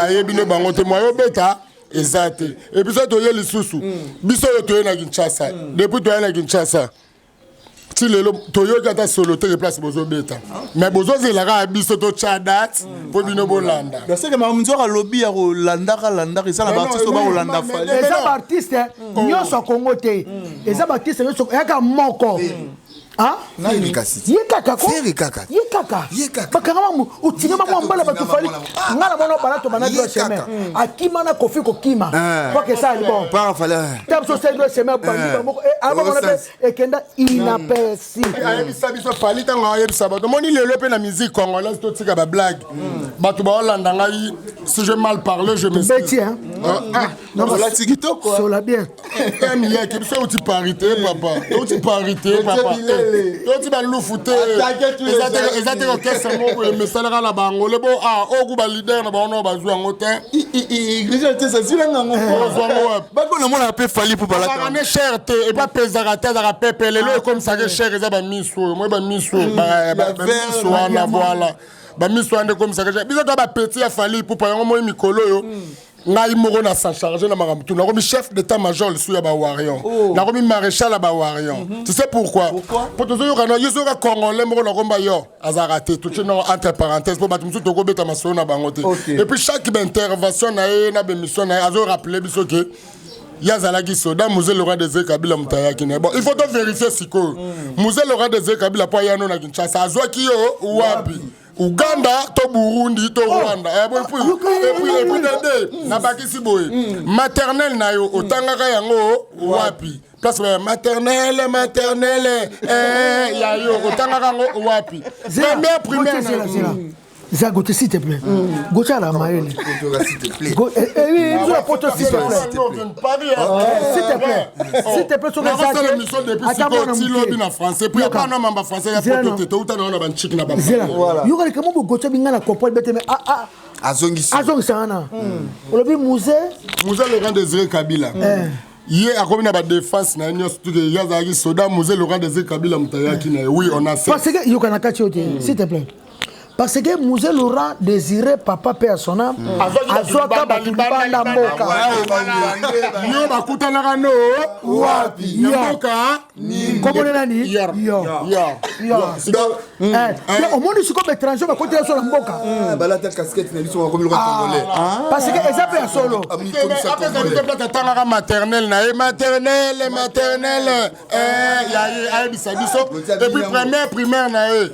ayebi ne bango te, moyo obeta eza te. Et puis so toye lisusu, biso oyo toye na Kinshasa, depuis toye na Kinshasa ti lelo toyoki ata solo te ke place bozobeta, mais bozozela kaka biso totya date mpo bino bolanda. Donc c'est que makambo nzoka alobi ya kolandaka landaka eza na baartiste oyo bakolanda Fally. Eza baartiste nyonso ya Congo te, eza baartiste nyonso eyaka moko. Ah? Ferre kasi. Ye kaka ko? Ferre kaka. Ye kaka. Ye kaka. Bakanga mamu otinga Ye mwa mbala kaka, bato Fally. otinga mwa- Nga na mona bala to bana Ye droit chemin. kaka. Akima na Kofi kokima. Po ke ça bon. Par Fally. Ta biso sel droit chemin bandi ba moko eh aba mona Sens. pe ekenda inaperçu. Ayebisa biso Fally ntango ayebisa bato omoni lelo mpe na musique congolaise totika bablague. Bato baolanda ngai, si je mal parle, je Beti m'excuse. hein. Ah, Non, Olati kitoko. Sola bien. Miyaki biso euti Paris te, papa, touti Paris te, papa, touti balufu te. Eza te orchestre moko emesalaka na bangole bo a oku baleader na bango bazwi yango te. Ozwa yango wapi? Bato namona mpe Fally mpo Azalaka balata ne cher te, epa apesaka te, azalaka pepe. Lelo ekomisaka cher eza bamiso oyo moi bamiso bamiso wana, voilà, bamiso wana nde ekomisaka cher. Biso to bapeti ya Fally Ipupa yango moi mikolo oyo ngai moko na sa charge na makambo tu, nakomi chef d'état major lisusu ya bawarrior, nakomi maréchal ya bawarrior. Tu sais pourquoi? Po tozoyoka na yo soyoka congolais moko nakomba yo azalaka te. Totie nango entre parenthèse mpo bato mosusu tokobeta masolo na bango te. Et puis chaque baintervention na ye na bémission na ye azorappeler biso ke ye azalaki soda Mzee Laurent Désiré Kabila, moto ayaki na ye. Bon, il faut tovérifier sikoyo Mzee Laurent Désiré Kabila mpo aya no na Kinshasa azwaki yo wapi? Uganda to Burundi to Rwanda? Eh, bon, et puis dede nabakisi boye, maternelle na yo otangaka yango wapi? Place ya maternelle, maternelle eh, ya yo otangaka yango wapi? Première primaire na Zela yo. zela. Zela Gauthier, s'il te plaît. Gauthier ala mayele. S'il te plaît. Eh, oui, biso na poto, s'il te plaît. S'il te plaît. S'il te plaît, soki eza nakosala te, émission depuis ata sikoyo mwana ti moke. lobi na français puis Yoka. apana mamba français ya Zela poto no. te, touta na wana banchiki na Zela. ba Yoka likambo bo Gauthier binga na comprendre bete mais ah ah Azongisi. Azongisa wana. Olobi Mzee Mzee Laurent Désiré Kabila ye akomi na badéfense na ye nyonso tuke ye azalaki soda Mzee Laurent Désiré Kabila, moto ayaki na ye. Oui, on a Parce que yoka na kati yo te, s'il te plaît. Parce que Mzee Laurent Désiré, papa paix à son âme, azwaka bato libanda mboka. Yo bakutanaka no Wapi? na mboka? Komone nani? Yo. Yo. Yo. Yo. Eh, omoni sikoyo baétranger bakotela so na mboka. Balata casquette na biso, bakomi loka congolais. Parce que eza mpe ya solo. Apesa biso place atangaka maternelle na ye, maternelle, maternelle eh, ya ye ayebisa biso. Et puis première primaire na ye,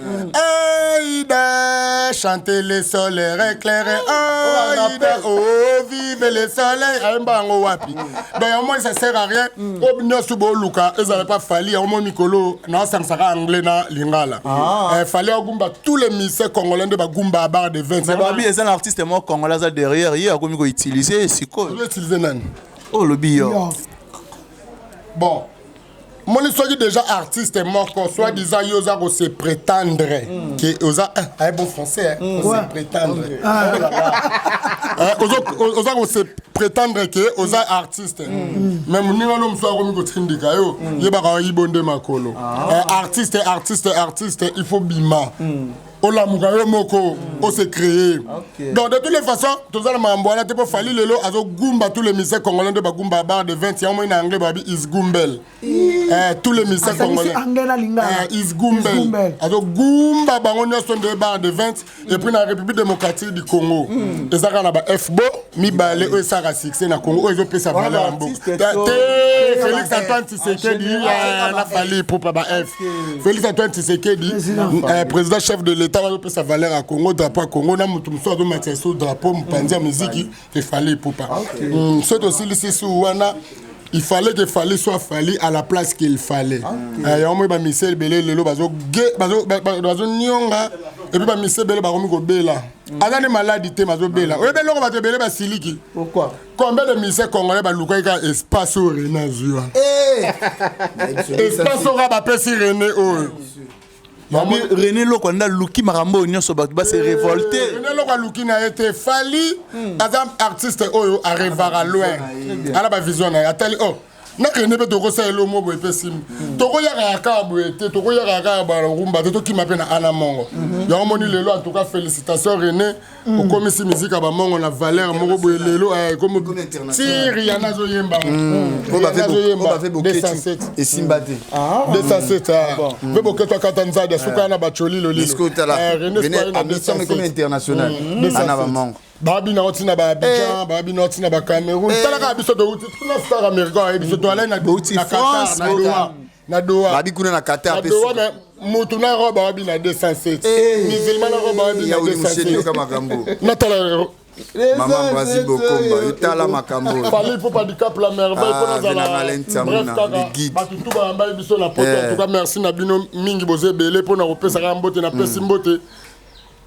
Aïda, chanter le soleil éclairé, Aïda, oh vive le soleil, ayemba yango wapi? Donc yango moni ça sert à rien oyo nyonso booluka ezala pa Fally. Yango mo mikolo naosangisaka anglais na lingala. lingala. Ah. Eh, Fally agumba tous les musiciens congolais nde bagumba barre de 20. Mais babi eza na artiste moko congolais aza derrière ye akomi ko utiliser sikoyo. Ozo utiliser nani? Olobi yo. Bon, moni soki déjà artiste moko soit disant yo oza ko se prétendre mm. que oza ah, aye bon français hein, mm. se prétendre ah. oh eh, oza ko se prétendre que oza mm. artiste mm. mais moninga no mosusu akomi kotindika yo mm. yebaka oyibo nde makolo ah. eh, artiste artiste artiste il faut bima mm. olamuka yo moko mm. ose créer okay. donc de toutes les façons toza na makambo wana te mpo fali lelo azogumba tous les musiciens congolais nde bagumba barre de 20 yango moi na anglais babi is gumbel eh, tous les musiciens congolais eh, is gumbel azogumba bango nyonso nde barre de 20 et puis na république démocratique du congo mm. eza kaka na ba fbo mibale oyo esalaka succès na congo oyo ezopesa valeur ya mboka te félix antoine tshisekedi eh, na fali ipupa ba f félix antoine tshisekedi eh, président chef de l'état azopesa valeur ya congo drapeau ya congo na moto mosusu azomatisa so drapeau mopanzi ya miziki efali ipupa hmm, soki tosilisi su wana il fallait que Fally soit Fally à la place qu'il fallait. Ah, okay. Yango moi ba misel belé lelo bazo bazo bazo nyonga et puis ba misel belé bakomi kobela. Mm. Aza ne malade te bazo bela. Oyebi eloko bato ebele basiliki. Pourquoi? Combien de musiciens congolais balukaki kaka espace oyo René azwi wana? Eh! Espace oyo bapesi René oyo. Mami René Loko nda luki makambo oyo nyonso bato ba se eh, révolter. René Loko aluki na ye te Fally hmm. aza artiste oyo arevaka loin. Ala ba vision na ye atali oh na René mpe tokosala eloko moko boye mpe simbi hmm. tokoyaka kaka boye te tokoyaka kaka barumba te tokima mpe na ana mongo hmm. yango moni lelo en tout cas félicitation René Mm. okomisi miziki ya bamongo na valeur moko boye lelo eh, ekomi ti riana azoyemba mm. azoyemba 207 esimba te 207 mpe boketo akata nzadi asuka na bacoli lolilo eh, international mm. ana bamongo babina oti na baabidjan eh. babina oti na bacameroun talaka biso touti tuna star américain ayebi biso toalai na qatar na doha na Doha babi kuna na Qatar pe Doha mais mutu na robe wabi na 207 eh, musulman na robe wabi na 207 makambo natala Mama Brazil Bokomba, yotala makambo. Fally Ipupa Dicap la merveille ah, pona zala. Bref kaka bato tout bayambaki biso na poto. En tout cas merci na bino mingi boza ebele pona kopesaka mbote na pesi mbote.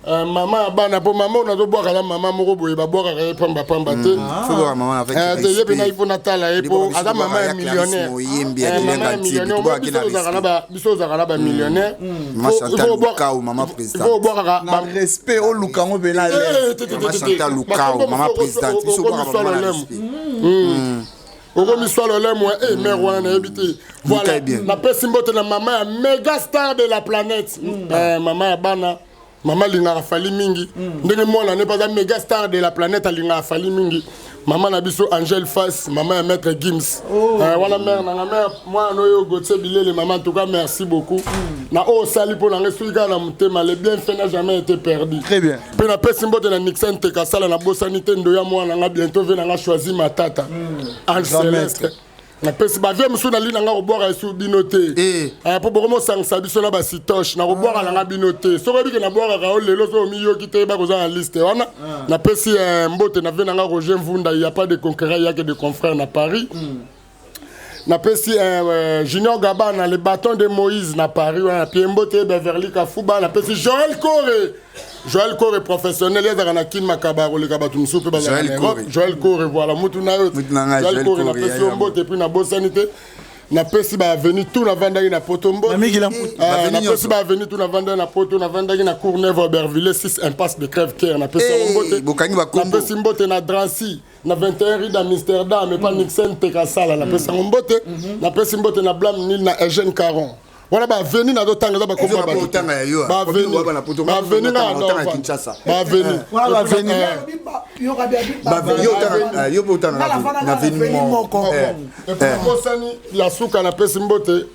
Euh, mama ya bana mpo mama oyo nazobwaka na mama moko boye babwakaka ye pamba pamba te mm. eh, te ye mpena ifo natala ye mpo aza mama ya millionnaire eh, biso ozalaka na bamillionnaire mm. obwakaka respect oluka yango mpena okomi swa lolemo e eh, mare wana nayebi te voilà napesi mbote na mama ya mega star de la planète mama ya bana Mama alingaka Fally mingi mm. ndenge mwana ne aza mega star de la planète alingaka Fally mingi mama na biso Angèle Fass mama ya maître Gims oh. euh, wana mère nanga mère mwana oyo Gauthier Bilele mama en tout cas merci beaucoup mm. na oyo osali mpo na ngai soki kaka na motema le bienfait n'a jamais été perdu très bien mpe napesi mbote na Nixon Tekasala nabosani te ndoya mwana nga bientôt ve na nga choisi matata mm. Ange Céleste napesi bavie mosusu nali na nga kobwaka esu bino te eh. Eh, mpo bokomosangisa biso na basitoche nakobwaka na nga bino te soki oyebike nabwakaka yo lelo soki omiyoki te yeba koza na liste wana ah. napesi eh, mbote na vie na nga roger mvunda ya pas de concurrent yake de confrère na paris mm. napesi junior gabana le bâton de moïse na paris wana napie mbote beverly kafuba napesi joel kore Joël Kore professionnel ye azalaka na kin makaba koleka bato mosusu mpe bazalaka na Europe Joël Kore voilà mutu na yo Joël Kore napesi yo mbote puis nabosani te napesi baaveni tout navandaki na poto mbote eh, napesi baaveni tout navandaki na poto navandaki na cour neuve auberville 6 impasse de crève cœur napesi yango eh, mbote napesi mbote na drancy na 21 rue d'Amsterdam epa mm. Nixon Tekasala napesi yango mbote mm-hmm. napesi mbote na Blam Nil na Eugène Caron wana baaveni nazotanga eza bakombo ya bato baaveni baaveni bosani ya suka napesi mbote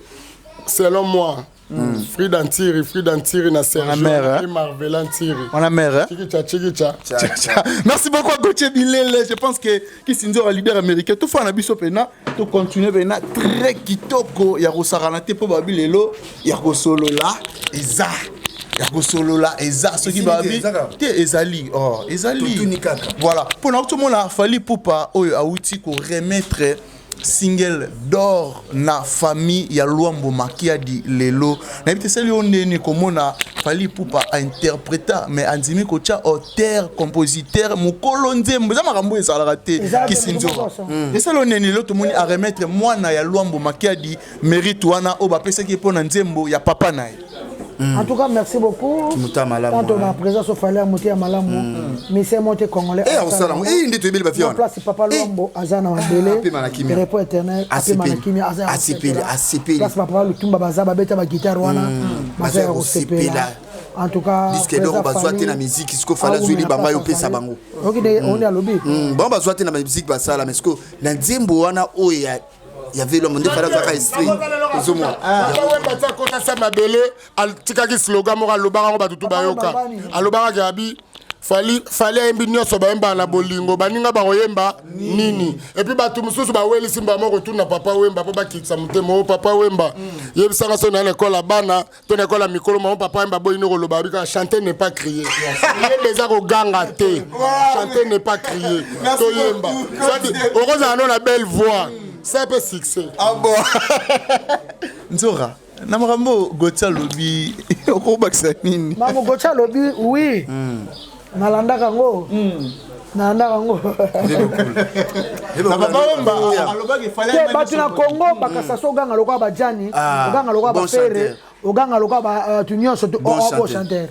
selon moi Mm. Frida Ntiri, Frida Ntiri na Sergio et Marvela Ntiri. On a mère, hein? Chikicha, chikicha. Cha. Merci beaucoup à Gauthier Bilele. Je pense que Kisinzo leader américain, tout fois na biso pena, tout continuer pena très kitoko ya kosakana te po babi lelo ya kosolola eza. Ya kosolola eza soki babi te ezali oh, ezali voilà mpo na tomona Fally Ipupa oyo awuti ko remettre single d'or na famille ya Luambo Makiadi lelo. Nayebi te seli yo ndeni komona Fally Ipupa a interpreta mais andimi kotia auteur compositeur mokolo nzembo eza makambo ezalaka te Kisinzora. Esali yo ndeni lelo tomoni a remettre mwana ya Luambo Makiadi mérite wana oyo bapesaki ye mpo na nzembo ya papa na ye. En tout cas, merci beaucoup. Quant à ma présence au Fally Mouti Malamu, mais c'est moi congolais. Eh, osala eh nde toyebeli ba vieux. Place Papa Luambo aza na mabele. Repos éternel. Apema na kimia aza. Asepeli, asepeli. Place Papa Lutumba baza babeta ba guitare wana. Baza ya kosepela. En tout cas, disque d'or bazwa te na musique siko Fally azweli bango ayopesa bango. Ok, on est alobi. Bon bazwa te na musique basala mais siko na nzembo wana oyo ya ya velo nde Fally azwaka esprit ozomona. Wemba ti akota sa mabele, atikaki slogan moko, alobaka yango, bato tu bayoka. Alobaka ke abi Fally, Fally ayembi nyonso bayembaka na bolingo, baninga bakoyemba nini? Et puis bato mosusu bawelisi mbama kotuna Papa Wemba mpo bakitisa motema. O Papa Wemba, yebisanga so na l'école ya bana to na école ya mikolo. Mamo Papa Wemba boyini koloba abi kaka: "Chanter n'est pas crier." Yemba eza koganga te, chanter n'est pas crier. Toyemba, okozala no na belle voix, ça peut succès. Ah bon, Nzora, na makambo Gauthier alobi, okobakisa nini? Makambo Gauthier alobi, oui, nalandaka yango, nalandaka yango. Te, bato na Congo bakasa so oganga lokola bajani, oganga lokola bafere, oganga lokola bato nyonso, bon chanteur.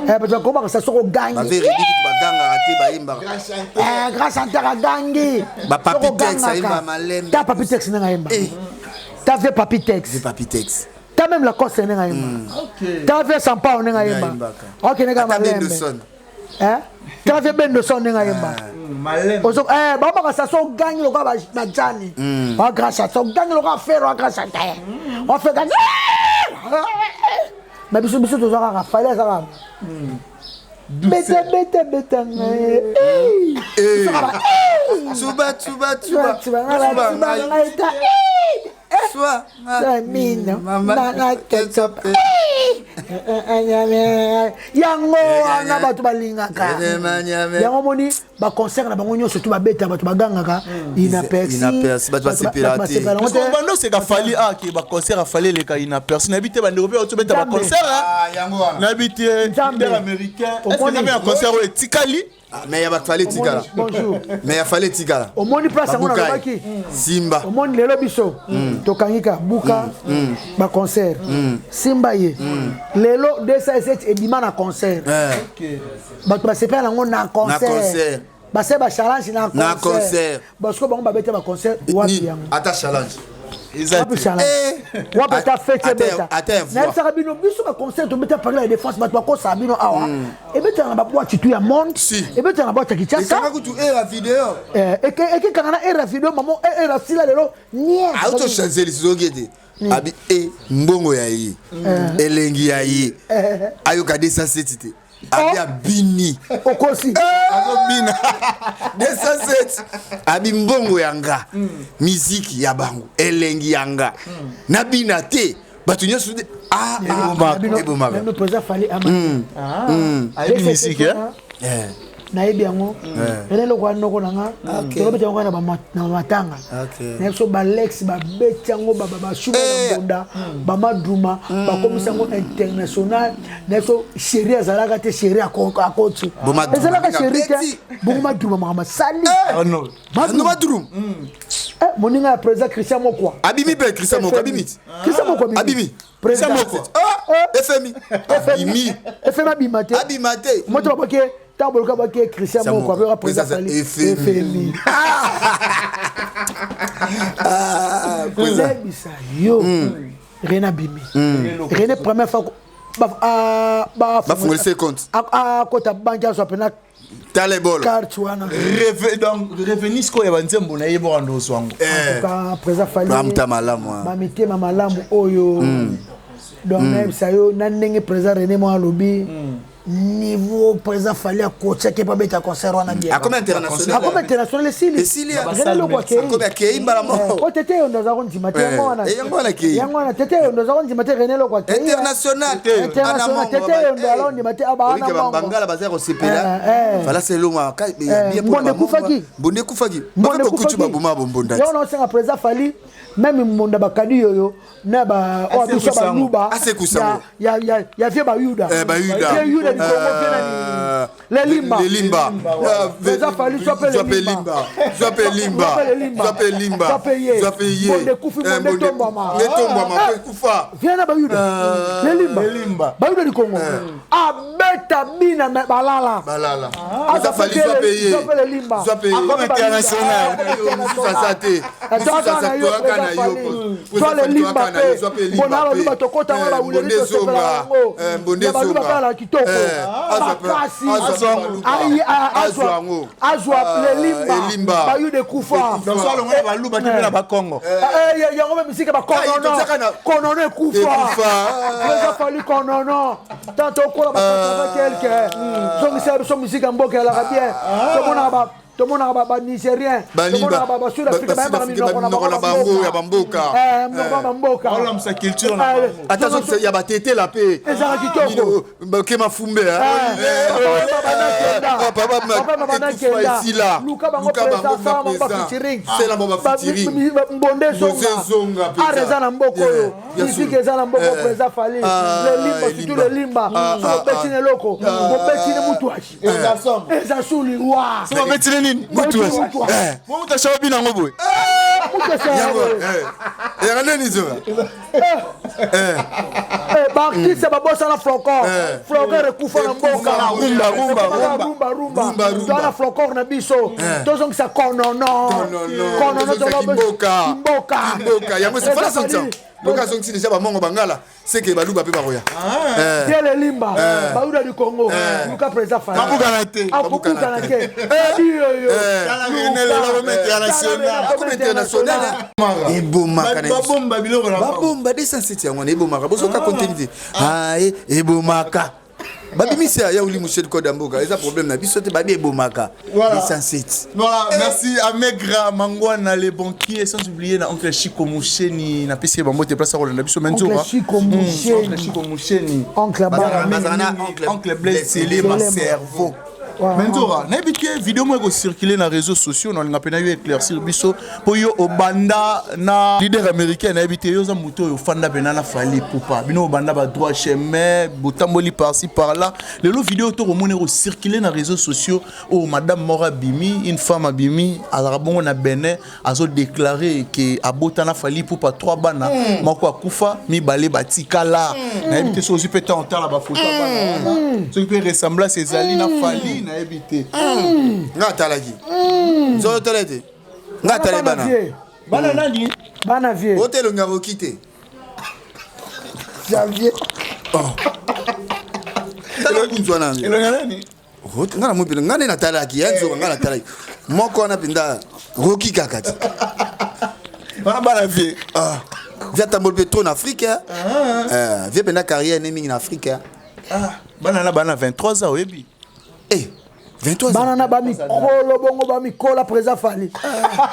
Bato na Congo bakasa soko ogangi. Bagangaka te, bayembaka. Grand chanteur agangi. Ta Papi Tex ndenge ayemba, ta vie Papi Tex, Papi Tex, ta même Lacoste ndenge ayemba, ta vie Sampao ndenge ayemba, okende kaka malembe, ta vie Bendoson ndenge ayemba. Babakasa so ogangi lokola bajani wa grand chanteur, ogangi lokola Fere wa grand chanteur, ofeka. Mais biso, biso toza kaka Fally aza kaka beta beta beta ngai. Tuba tuba tuba. Ngai ta mino na ketchup, yango wana bato balingaka yango. Moni baconcert na bango nyonso tu babeta, bato bagangaka inaperçu. Bato basepela te. Bando oseka Fally ake baconcert a Fally eleka inaperçu. Nayebi te, bandeko mpe otobeta baconcert, nayebi te leader américain est ya concert oyo etikali. Mais ya bato Fally etikala, mais ya Fally etikala. Omoni place yango nalobaki. Simba. Omoni lelo biso tokangi ka buka baconcert, simba ye lelo 207 ebima na concert, bato basepela nango na concert, basala bachallenge na concert. Basiko bango babeta baconcert wapi yango? Ata challenge. Wapi challenge? Wapi ata fete ebeta? Nayebisaka bino, biso baconcert tobeta Paris la Défense, bato bakosaka bino awa. Ebetaka na baboîte tu ya monde, ebetaka na boîte ya Kinshasa, ekekanga na era video. Mamo era sila lelo. Autochange lisusu oki ete abi e mbongo ya ye, elengi ya ye, ayoka 207 te, abi abini. Okosi. Azobina 207, abi mbongo ya nga, miziki ya bango, elengi ya nga, nabina te, bato nyonso ebomaka. Président Fally ayebi misiki. Nayebi yango ena eloko wana noko na nga tokobeta yango na matanga na biso. Balex babeti yango, basuma na mbonda, bamaduma bakomisa yango international na biso. Chéri azalaka te, chéri akoti ezalaka chéri te. Bongo maduma makambo asali. Madrum. Moninga ya président Christian Mokwa. Abimi mpe Christian Mokwa abimi. Christian Mokwa. Abimi. Président FMI abimi. FMI abima te. Abima te. Moto baboke ntango boluka bake Christian Moko akoyoka président Fally FMI. Nayebisa yo, René abimi. René, première fois bafungolise compte, akota banki, azwa mpena tala ebolo. Carte wana. Donc revenu sikoyo ya banzembo na ye moko ando ozwa yango. Président Fally bamuta malamu. Bamitema malamu oyo. Donc nayebisa yo na ndenge président René mo alobi. Niveau président Fally akotiaki mpo abeta concert wana bien. Akomi international. Akomi international esili. Esili. René Loko akei. Akomi akei mbala moko. O tete yondo aza kondima te yango wana. Yango wana akei. Yango wana tete yondo aza kondima te René Loko akei. International. International tete yondo ala ondima te aba wana mbongo. Bangala baza kosepela. Fala selonga ka bien Mbonde ekufaki. Mbonde ekufaki. Mbonde ekufaki. Baboma bombonda. Yango na osenga président Fally même mbonda bakadi yoyo na ba oyo biso baluba ya ya ya vie bayuda eh, bayuda vie yuda du Congo vie nani eh, lelimba lelimba eza fali zwa pe lelimba zwa pe limba zwa pe limba zwa pe ye zwa pe ye bonde kufi eh, bonde tombwama nde tombwama pe kufa vie na bayuda lelimba bayuda du Congo abeta bina me balala balala eza fali zwa pe ye zwa pe lelimba zwa pe ye Akoma international. mosusu aza te mosusu aza toyaka na yo zwa lelimba mpe mpona baluba tokota ngo bawuleli tosepela yango ya baluba kala kitoko makasi azwa lelimba bayuda ekufa baluba te mpe na bakongo yango mpe misika bakonono konono ekufa eza fali konono tant okola ba 80 quelque zongisa biso misika mboka elaka bien tomonaka tomonaka banigérien tomonaka basud afrique bayembaka minoko na bango ya bamboka minoko ya bamboka olamusa culture na bango ata ya batetela mpe ezalaka kitoko ke mafumbe esila luka bango président sala bango bafeaturing mbonde ezonga art eza na mboka oyo musique eza na mboka président Fally lelimba surtout lelimba obeti na eloko obeti na mutu eza su liwa soki obetile nini mutu mutu ashawa bino yango boye yanga nini zoka baartiste babosana flocor flocor ekufa na mboka rumba rumba toana flocor na biso tozongisa konono konono kimboka kimboka yango sefala sanction loka azongisi deja bamongo bangala seke baluba mpe bakoya eh. Dieu limba eh. bayuda du Congo eh. luka président Fally babukana te akobukana te international ebomaka babomba biloko na babomba 207 yango wana ebomaka bozoka contenu te aye ebomaka babimisi ya uli mushel code ya mboka eza problème na biso te babi ebomaka 207 voilà eh. merci à Megra Mangwana les banquiers sans oublier na oncle Chico Musheni na pesi bango te place kolanda biso menzora oncle Chico hmm, Musheni oncle Chico Musheni oncle bazana oncle Blaise Selema cerveau menzora nayebi te video moko ekocircule na réseaux sociaux nalinga mpe na yo éclaircir biso mpo yo obanda na leader américain nayebi te yo oza moto oyo ofanda mpena na Fally Ipupa bino obanda ba droit chemin botamboli par-ci par-là lelo video tokomona ekocircule na réseaux sociaux oyo madame moko abimi une femme abimi azalaka bongo na Benin azodeklare ke abota na Fally Ipupa 3 bana mm. moko akufa mibale batikala mm. nayebi te soki ozwi mpe ntango otala bafoto ya bana wana mm. soki mpe ressemblance ezali na Fally nayebi te nga atalaki nzoto tala te nga atali bana bana nani bana vie ote elongi akoki te janvier oh. tala kunzu wana elongi nani nga na mopela nga nde natalaki ya nzoka nga natalaki moko wana mpenza roki kaka ti wana bana vie ah. vie atamboli mpe trop na afrique ah. eh, vie mpenza carrière ne mingi na afrique ah. bana na bana 23 ans oyebi eh. 23 bana na bamikolo bongo bamikola président Fally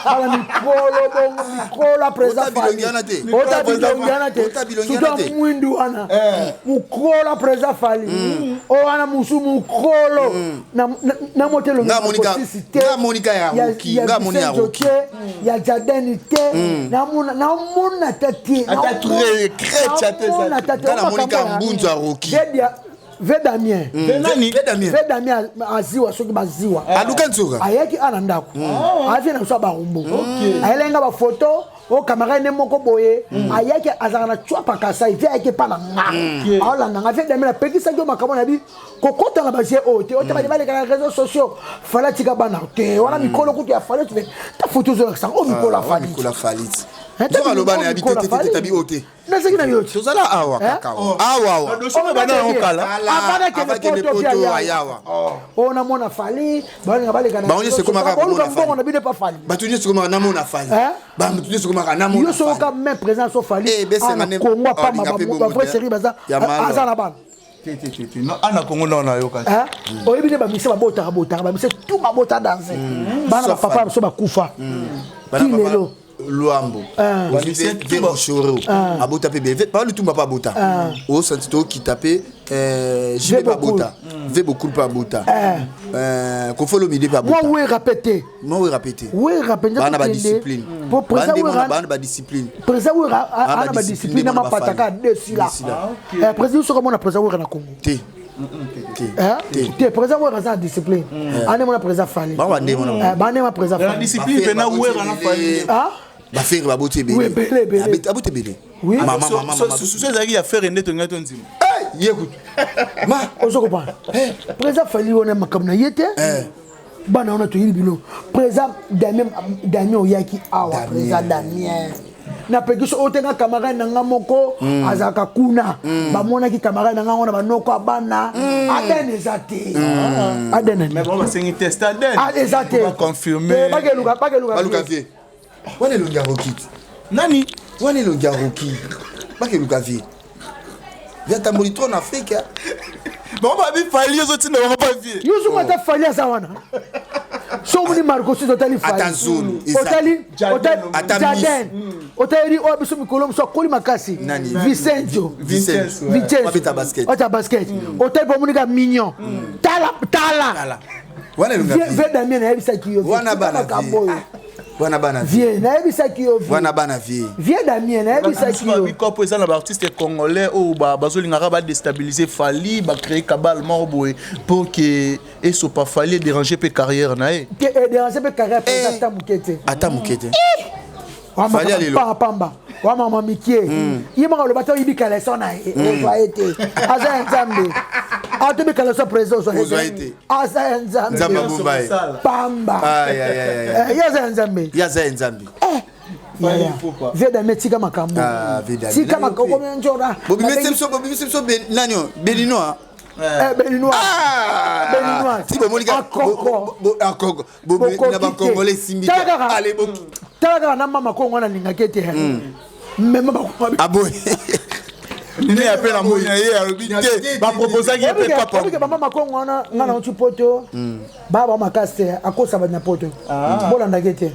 bana mikolo bongo mikola président Fally ota bilongi wana te surtout ya mwindu wana eh. mokola président Fally mm. o wana mosu mokolo mm. na moto elongisisi te te ya jadeni te mm. namona ta te namona ta te mbunzu ya roki ve damien mm. ve damien aziwa soki baziwa eh. aluka nsuka ayaki ana ndako mm. avie na biso ya barumbu mm. ayelaki nga bafoto o camarade ne moko boye ayaki azalaka na cwapa kasai vie ayaki epa na nga aolanda nga vie damien apekisaki yo makambo na bi kokota na baje oyo te ote baleka na réseau sociaux fala atika bana te wana mikolo kutu ya fale ta foto ozolakisa o mikolo afali aloba na yabi te te te tabi oyo te nazalaki na yo tozala awa eh? kaka awa oh. awa awa bana yango kala avant akende poto via ayawa oh. oh namona Fally balinga baleka na bango nyonso ekomaka komona mbongo na bino pa Fally bato nyonso ekomaka namona Fally eh? bato nyonso ekomaka namona yo soka même présence so Fally eh, ana Congo apamba ba vrai série baza aza na bana. Te te te te. Non, ana Congo non na yoka. Hein? Oyebi nde bamise babotaka botaka bamise tout babota danse. Bana ba papa biso bakufa. Ti lelo. Luambo. Ve Moshoro. Abota pe be. Pa lutumba pa abota. O santi to kita pe JB pa abota. Ve beaucoup pa abota. Koffi Olomide pa abota. Moi Wera pété. Moi Wera pété. Wera penza Bana ba discipline. Po président Wera bana ba discipline. Président Wera ana ba discipline na mapataka desila. Eh président soko mona président Wera na Congo. Te. Te président Wera aza na discipline. Ane mona président Fally. Ba bande mona. Ba ne ma président Fally. Discipline pena Wera na Fally. Ah? Bafere baboti ebele. Aboti ebele. Susu ezalaki ya fere nde tongai tondima ye kutu ma ozo comprendre président Fally wana makambo na ye te bana wana toyebi bino président Damien oyaki awa président Damien napeki so oyo tenga camarade na nga moko azalaka kuna bamonaki camarade na nga ngo na banoko ya bana ADN eza te ADN basengi test ADN eza te bakeluka bakeluka vie wana elongi ya roki nani wana elongi ya roki bakeluka vie vie atamboli trop na Afrique. Bango babi Fally ozotinda bango pa vie. Yo soki ata Fally aza wana so omoni Marco Suisse otali Ata Zulu otali Jaden otali oyo biso mikolo mosu akoli makasi Vicenzo Vicenzo ota basket otali mpo omoni ka mignon tala tala ve Damien nayebisaki yo wana bana makambo oyo wana bana vie nayebisaki yo wana bana vie vie Damien nayebisaki yo bikopo eza na baartiste congolais oyo bazolingaka badéstabiliser Fally, bacréer cabale moko boye pour que esopa Fally, edéranger mpe carrière na ye. Edéranger mpe carrière mpenza ata moke te. Ata moke te. Pamba pamba wa mama mikie ye moko aloba te oyibi kaleso na ye ozwa ye te aza ya Nzambe atobi kaleso président ozwa ye te aza ya Nzambe pamba ye aza ya Nzambe. Ye aza ya Nzambe. Vie Damien, tika makambo, tika makambo komi nzora. Bobimisi biso nani Belinois. Belinois, Belinois. Ti bomoni akoko. Akoko na bacongolais esimbi. Tala kaka na mama Kongo wana alingaki ete mema bakongo aboyi. Nini ape na moi na ye alobi te baproposaki ye mpe papa. Bamama Kongo wana nga na oti poto baa ba makasi te akosa bato na poto bolandaki ete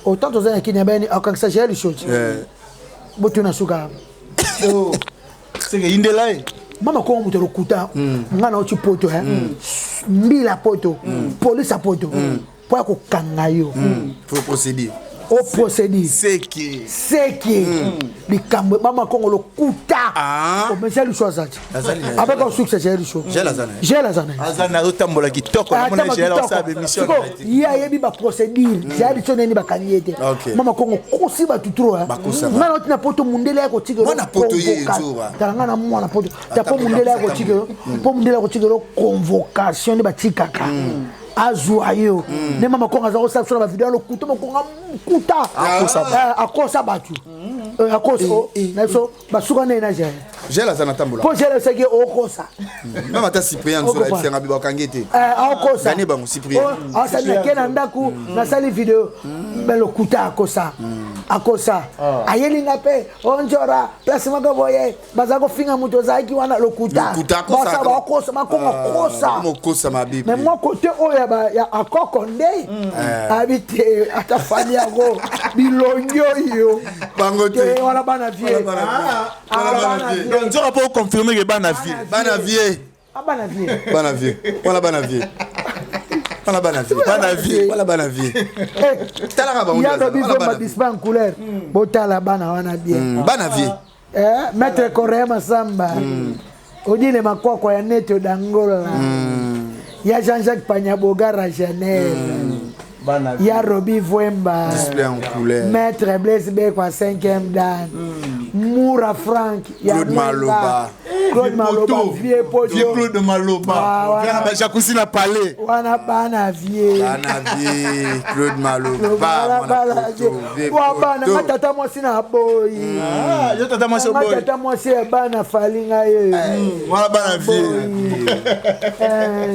autant toza na kini bayani akangisa Jael Shoti botuna suka. Seke yindela ye. Mama Kongo moto lokuta nga na oti poto mbila poto police ya poto mpo ya kokanga yo. Faut procéder. Oprocédure. Seke. Seke likambo mama Kongo lokuta omesa liso aza ti abeka osukisa Jael Liso Gel aza na Gel aza na aza na azotambola kitoko namona Gel osala bémission. Ye ayebi baprocédure Jael Liso neni bakangi ye te. Mama Kongo kosi bato trop nga na oti na poto mundele ya kotikela tala nga na mwana poto ta po mundele ya kotikela po mundele ya kotikela convocation nde batikaka azwa yo nde mama Kongo aza kosala biso na bavideo lokuta mokonga kuta akosa bato akosa na biso basuka nde na Gel. Gel aza na tambola. Mpo Gel osaki okosa. Même ata Cyprien nzola ayebisanga bi bakangi te. Aokosa. Gane bango Cyprien. Asali nake na ndako nasali video me lokuta akosa akosa ayeli nga mpe onjora place moko boye baza kofinga moto ozalaki wana lokuta bakosa bakonga kosa. Mokosa mabe. Mais moi côté oyo ya akoko nde abi te ata fali yango bilongi oyo bango te. Wana bana vie. Nzoka mpo confirme ke bana vie. Bana vie. Bana vie. Bana vie wana bana vie wana bana vie. Bana vie. Wana bana vie talaka bango. Ya lobi vema dispa en couleur botala bana wana bien. Bana vie. Maître Coréen Masamba Odile Makwakwa ya Neto Dangola ya Jean-Jacques Panyabogara Genève ya Robi Vwemba. Display en couleur. Maître Blaise Bekwa 5e dan Moura Frank ya Claude Maloba. Claude Maloba vie poto. Vieux Claude Maloba jacuzzi na palais. Wana bana vie. Bana vie Claude Maloba. Wa bana nga tata mwasi na boyi. Yo tata mwasi oboyi. Tata mwasi ya bana Fally ngai ye. Wana bana vie.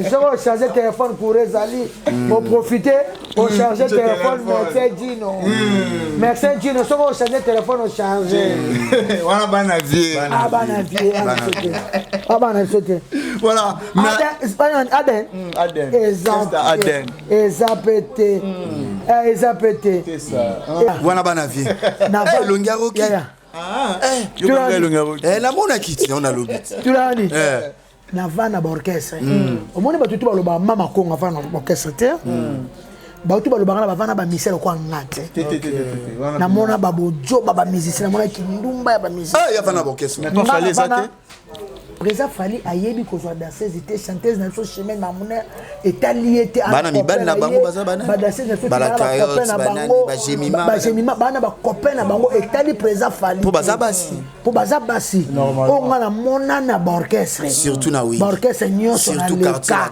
Soki ocharge téléphone courant ezali oprofite ocharge téléphone médecin Dino médecin Dino soki ocharge téléphone ocharge. Wana bana vie. Bana vie. te abana na biso te. Voilà. Aden Aden eza eza mpe te, eza mpe te. Wana bana vie elongi ya Roki. Namonaki ti nango nalobi ti. Tulani nava na baorchestre, omoni bato tu balobaka mama Kongo ava na orchestre te. Bato balobaka na bavanda bamusicien lokwa nga te. Namona babojoba bamusicien, namona kindumba ya bamusicien. Yava na baorchestre. Président Fally ayebi kozwa danseuse te, chanteuse na biso Chemin Mamune etali ye te. Bana mibali na bango baza bana. Badanseuse na biso na bango, bajemima, bana bacopain na bango, etali président Fally. Mpo baza basi. Mpo baza basi. Oyo nga namona na baorchestre. Surtout na baorchestre nyonso naleka,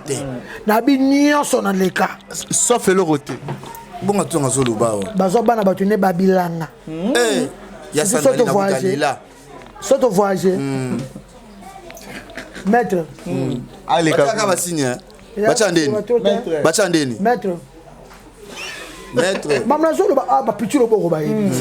nabi nyonso naleka. Sauf eloko te. Bongo ntongo azoloba awa. Bazwa bana bato nde babilanga. Ya sandali na kotalela. So to voyage, maître. Batiaka basigne, batya ndeni, batya ndeni. Maître. Maître. Bamona azoloba ah, bapiti loboko bayebi.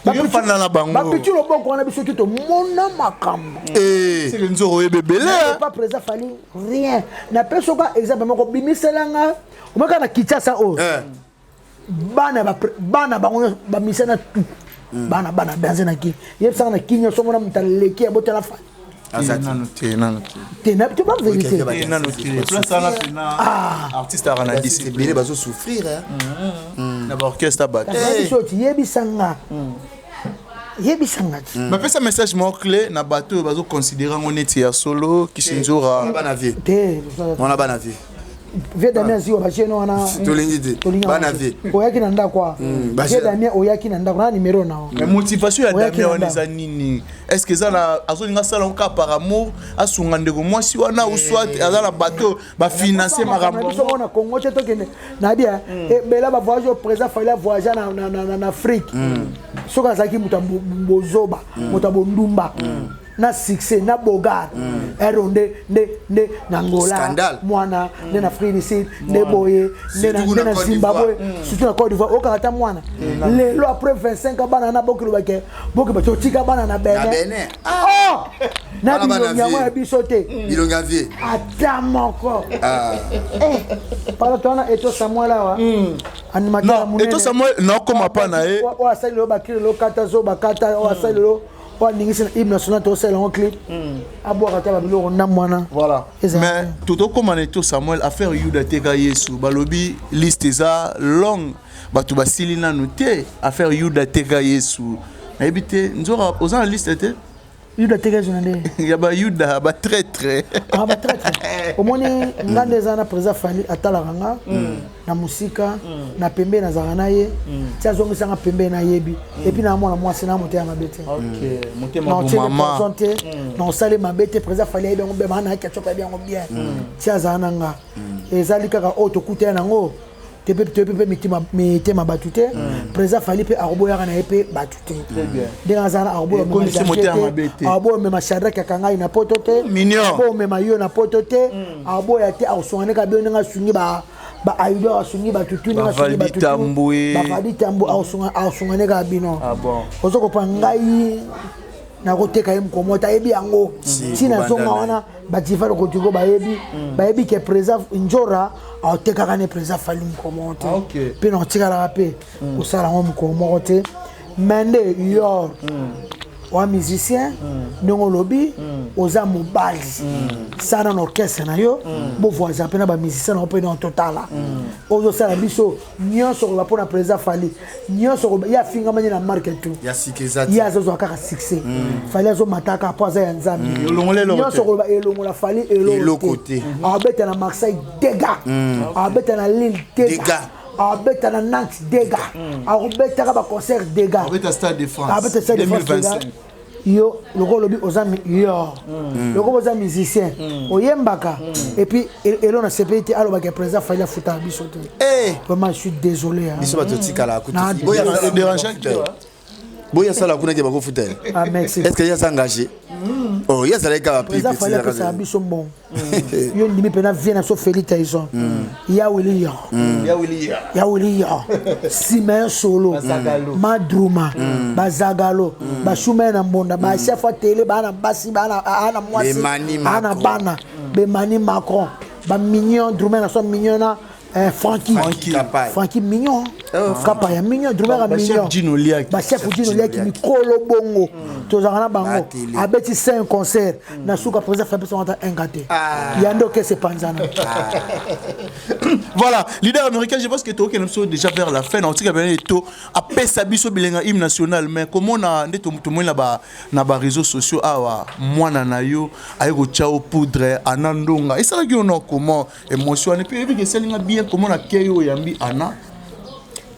Yofanda na bango. Bapiti loboko wana, biso te tomona makambo. Seke nzoko oyeba ebele. Pas président Fally rien. Napesi oka exemple moko, bimiselanga omaka na Kinshasa oyo bana bana bango nyonso bamisa na tu bana bana danse na kini, yebisaka na kini nyonso omona moto aleki abotela Fally. Nano te, nano te. Te, na te, ba vérité. Nano te, place wana mpena artiste aka na discipline. Ebele bazosouffrir. Na baorchestre bato. Biso ti yebisanga, yebisanga ti. Bapesa message moko clé na bato oyo bazoconsidere yango neti ya solo Kisinzora. Bana vie. Te. Wana bana vie. Vie Damien ziwa bajene wana. Tolingi te bana vie. Oyaki na ndako, vie Damien oyaki na ndako na numéro na. Mais motivation ya Damien wana eza nini? Est ce que eza na azolinga asala yango kaka par amour, asunga ndeko mwasi wana, ou soit aza na bato bafinance makambo? Biso mona Congo te, tokende nayebi ebela bavoyage oyo président Fally avoyage na Afrique. Soki azalaki moto ya bozoba, moto ya bondumba na succès na bogar ero nde nde nde na Angola mwana nde na Afrique du Sud nde boye nde na Zimbabwe, surtout na Côte d'Ivoire okaka ata mwana lelo après 25 ans bana na bokilo bake boki bato otika bana na Benin na bilongi yango ya biso te. Bilongi ya vie. Ata moko pala to wana Eto Samuel awa, animateur. Eto Samuel naokoma pa na ye. Oyo asali lelo bakri lelo kata zo bakata oyo asali lelo oyo aningisi na hymne national, tosala yango clip, abwaka ata babiloko ndambo wana. Voilà, mais totokóma na Eto Samuel, affaire Yuda teka Yesu. Balobi liste eza longue, bato basili nanu te. Affaire Yuda teka Yesu, nayebi te, nzoka oza na liste te. Yuda teka Yesu na nde? Ya bayuda batraître. Ah, batraître. Omoni nga nde eza na président Fally atalaka nga na mosika na pembeni, nazalaka na ye ti azongisanga pembeni, nayebi. Et puis na mwana mwasi na motema mabe te. Mama. Te, na osali mabe te. Président Fally ayebi yango bien, bana na ketchup ayebi yango bien. Ti azala na nga ezali kaka oyo tokutana nango te mpe mitema bato te. Président Fally mpe akoboyaka na ye mpe bato te ndenge aza na akoboya omema Shadrak akangai na poto te, akoboya omema yo na poto te, akoboya te, akosunga ndenge abio, ndenge asungi baaido, asungi batutu, ndenge asungi batutu Tambwe, akosunga ndenge abino. Oza kopa ngai nakoteka ye mokomo te, ayebi yango. Ntina zonga wana badiva Rodrigo bayebi, bayebi ke président Njora aotekaka ne président Fally mokolo moko te, mpe na otikalaka mpe kosala yango mokolo moko te. Mais nde yor wa musicien, ndenge olobi oza mobali, sala na orchestre na yo, bovoisin mpe na bamusicien na yo mpe na totala ozosala biso nyonso koloba mpona président Fally nyonso ye afingamani na marke tout, ye azozwa kaka succès. Fally azomataka mpo aza ya Nzambe. Nyonso koloba elongola Fally eloko te. Abeta na Marseille dégâts, abeta na Lille dégâts, abeta na Nantes dégâts, akobetaka baconcert dégâts. Abeta Stade de France. Abeta Stade de France dégâts. Yo lokola olobi oza yo lokola oza musicien oyembaka, et puis elo na sepeli te alobaka président Fally afutaka biso te. Vraiment, je suis désolé. Biso bato tikala boya asala kuna ke bakofuta ye. Ah, merci. Est ce que ye aza engagé? Oh, ye azalaki kaka président Fally apesaka biso mbongo. Yo ndimi mpena vie na biso Feli Tyson. Ya Willy ya. Ya Willy ya. Simeon Solo. Madruma. Bazagalo. Bashume na mbonda. Ba chef ya télé ba na basi ba na na mwasi. Bemani Ba na bana. Bemani Macron. Ba mignon Druma na so mignon na Eh, Francky. Francky. Kapaya. Francky mignon. Oh, Kapaya mignon, Drummer Ba- ba mignon. chef Gino Liaki. Ba chef Gino Liaki mikolo bongo. Tozalaka na bango. Batele. Abeti 5 concert. Na suka président Fabrice Wanta un gâté. Yando kese panzana. Voilà, leader américain, je pense que toi, nous sommes déjà vers la fin. En tout cas, ben, to apesa biso bilenga hymne national, mais comment on a nde to to na ba na ba réseaux sociaux awa mwana na yo aye ko tchao poudre anandonga. Et ça là on a comment émotion et puis que selinga bien comment na keyo yambi ana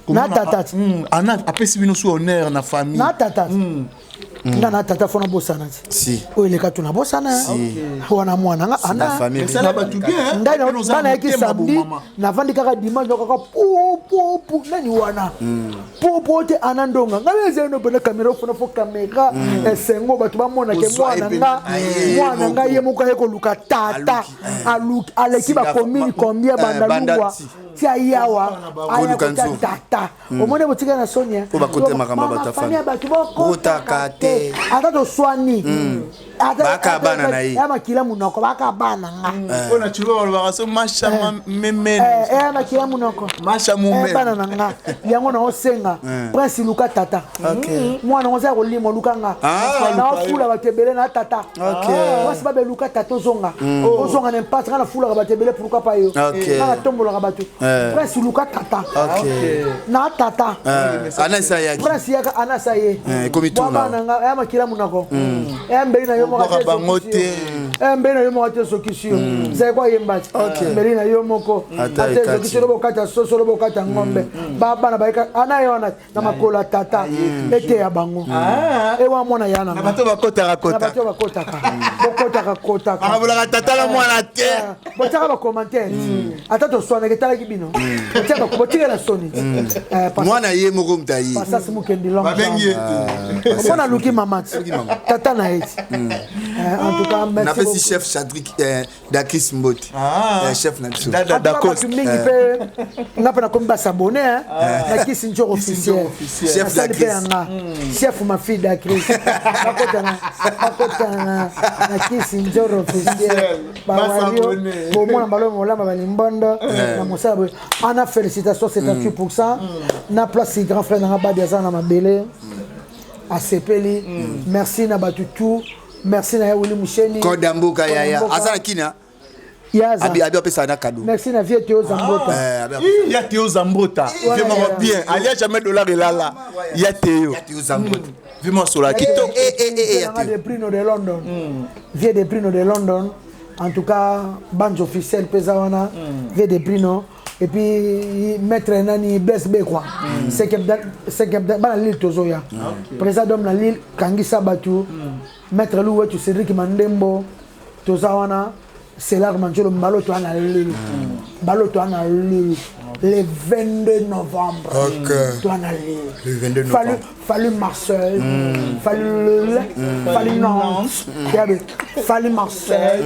Na tata. Ana apesi bino sous honneur na famille. Na tata. Nga na tata fona bosana ti. Si. Oyo eleka tuna bosana. Wana mwana nga La ana. famille. Esala bato bien, hein? Ngai na- Mpe noza ngai nayaki motema samedi bomama. navandi kaka dimanche kaka pu pu pu nani wana pu pu te ana ndonga ngai ezali no pena kamera ofuna fo kamera esengo bato bamona ke Ozwa mwana ye nga pene- aye mwana moko. ngai ye moko aye koluka tata Aluki, aluki aleki Singa- bakomini ma- combien eh, banda banda lungwa ti. ti ayawa aya Koluka kotia nzoto. tata omoni botikali na soni Po bakote makambo ya bato ya famille ya bato Botaka bokotaka te. te ata toswani Baka bana na ye. ya makila monoko baka bana nga Mpo na tshiluba balobaka so masha memene. eya makila monoko Masha mumene. bana na nga yango naosenga prince luka tata mwana ngo aza kolima luka nga naofula bato ebele na tata prince babe luka tata ozonga ozonga na impase nga nafulaka bato ebele pourquoi pa yo nga natombolaka bato prince luka tata na tata Ana esayaki. prince yaka anasa ye ekomi Bwa tuna. bana nga eya makila monoko eya mbeli na yo moko Obwaka ate bango esokisi yo. te. Eh, mbeli na yo moko ate esokisi yo zali kwa yemba ti mbeli na yo moko Ata ate ekati. esokisi yo lobokata soso lobokata ngombe babana bayeka ana ye wana na makolo ya tata eteya bango ewa mwana ya na Na bato bakotaka na kota. bato bakotaka bokotaka kotaka Bakabolaka tata na mwana te. botiaka bacommentaire ata toswanaka etalaki bino botikela soni Mwana ye moko moto aye. pasasi mokendi long Babengi ye te. omona aluki mama ti tata na ye ti en tout cas merci napesi beaucoup. chef Chadrick Dakris Mbote. Chef na biso. Dada En tout cas, Dacoste. bato mingi mpe nga mpe nakomi basabone na kisi njor officiel Chef nasali mpe Dakris. yanga chef ma fille d'acris bakotana bakotana na kisi njor officiel bawario Basabone. bomona balo molama balimbondo na mosala boye ana félicitation 78 na place grand frère nanga babi aza na mabele asepeli merci na bato tout merci na ye wili musheni Koda mboka yaya. Mboka. Aza na kina. Yaza. Abi abi apesa na cadeau. merci na vie teo zambota Abi apesa. Ya Théo Zambota. Wana Vraiment ya. bien. Alia jamais dollar elala. Ya Théo. Ya Théo Zambota. Vraiment sola kitoko. Eh eh eh eh ya Nanga Théo. de Prino de London. Vieux de Prino de London. En tout cas, bande officielle pesa wana. Vieux de Prino. Et puis maître nani Blaise Bekwa. Cinquième dan cinquième dan bana Lille tozoya. Président d'homme na Lille Kangisa Batu. Maître Louwetu Cédric Mandembo toza wana. Célar Manjolo Mbalo to na Lille. Mbalo to na Lille. Le 22 novembre. Ok. Toi na Lille. Le 22 Fallu novembre. fallu Marseille, fallu Lille, fallu Nantes, Regardez, fallu Marseille,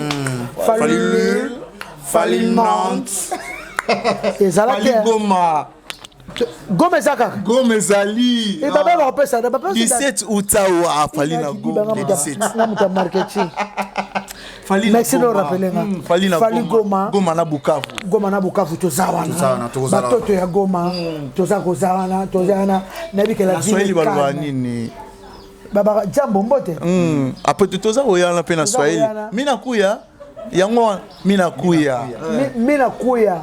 fallu Fallu Lille, Fally Nantes. ezalaki Fally Goma. Goma eza kaka Goma ezali. e baba bakopesa baba 17 août awa Fally na Goma. na moto ya marketing Fally na Merci de Goma. rappeler nga. Fally na Fally Goma. Goma. Goma na Bukavu. Goma na Bukavu toza Toza wana wana, tokozala batoto ya Goma toza koza wana toza wana nayebi ke la Na Swahili ville balobaka calme. nini? Babaka jambo mbote Après toza koyana mpe na Toza Swahili. koyana. Mina kuya. Yango wana, mina kuya. Mina kuya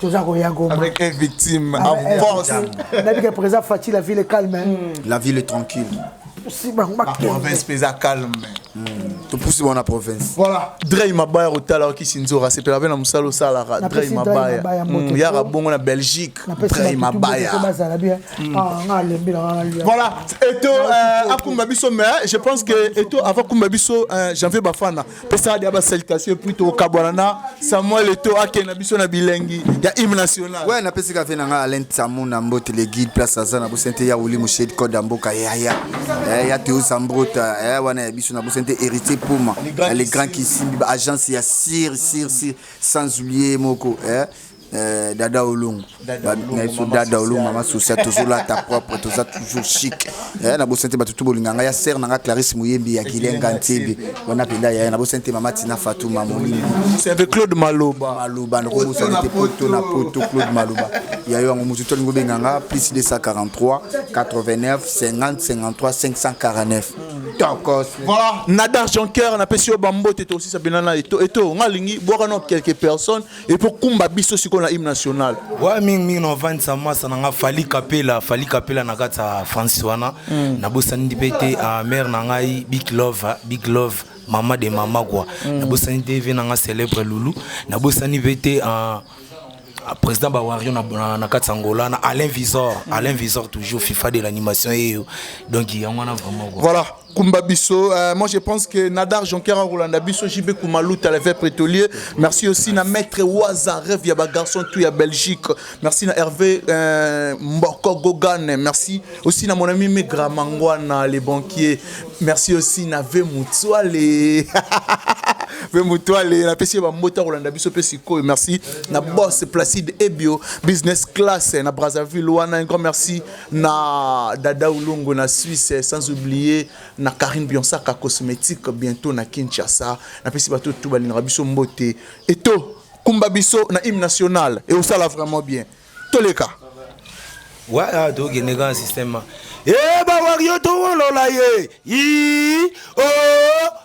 toza koya Goma Avec une victime en force. nayebi ke président Fatshi la ville est calme hein. La ville est tranquille. Si bango La bakende province pesa calme. Topusi wana province. Voilà. Drey Mabaya otala okisi nzora sepela pe na mosala osalaka Napesi Drey Drey Mabaya. Mabaya mbote Yaka po. bongo na Belgique. napesi Drey bato tu mbote Mabaya. po bazala bien Ah, nga alembi na nga nalia Voilà, Eto akumba biso mais je pense que Eto avant kumba biso janvier bafana pesa dia ba salutation puis to kabwana na Samuel Eto akena biso na bilengi ya hymne national. Ouais, napesi kafe na nga Alain Tsamou na mbote le guide place aza na bosente ya Wuli Mushedi Koda mboka yaya. Ya Théo Zambrota, wana ya biso na bosente héritier Puma les grands Kisimbi ba agence ya sir sir sir sans oublier moko eh Euh, dada olongo nabiso dada olongo mama social tozolata propre toza toujours chic eh, nabosani te bato tu bolinga ngai ya sere na ngai clarisse moyembi ya kilenga ntiebe wana mpenza yaya nabosani te mama tina fatuma molimi c'est claude maloba maloba nakobosani te poto na poto claude maloba ya yo yango motu tolingi obenga nga plus 243 89 50 53 549 tokos voilà nadar jonker napesi yo bambote tosisa bina na eto eto nga alingi bwaka na quelques personnes et pour kumba biso sikoyo na hymne national wa mingi mingi na ovandisa masa na nga fali kapela fali kapela na kati ya france wana mm. nabosani mpe te ah, mare na ngai big love ah, big love mama de mama kua mm. nabosani te vie na nga célèbre lulu nabosani mpe te ah, président bawario na, na, na kati ya angola na alain visor mm. alain visor toujours fifa de l'animation eyo donc yango wana vraiment quoi. voilà Kumba Bisso. Euh, moi, je pense que Nadar Jonker Rolanda Bisso, JB Koumalouta, le vrai prétolier. Merci aussi na Maître Waza, rêve, ya garçon tout ya Belgique. Merci na Hervé euh, Mboko Gogan. Merci aussi na mon ami Megra Mangwana, les banquiers. Merci aussi na V Moutouale. V Moutouale, la PC Mbota Rolanda Bisso Pesiko. Merci na boss Placide Ebio, business class na Brazzaville. Wana, un grand merci na Dada Ulungu na Suisse sans oublier na Karine Bionsaka cosmétique bientôt na Kinshasa na pesi bato tout balingaka biso mbote eto kumba biso na hymne national et osala vraiment bien toleka ouais ah, tokende kaka système e eh, bawario towolola ye i o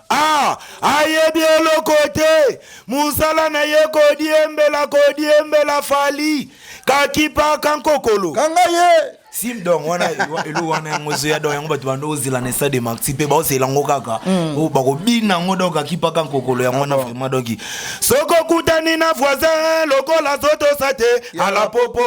a ayebi eloko te mosala na ye kodiembela kodiembela fali kakipaka nkokolo kanga ye sim donc wana elo wana yango ezoya donc yango bato bando ozela na stade de marti mpe baozela yango kaka mm. oh, bakobina yango donc akipaka nkokolo yango wana ah vraiment donc soki okutani na voisin lokola azotosa te ala popo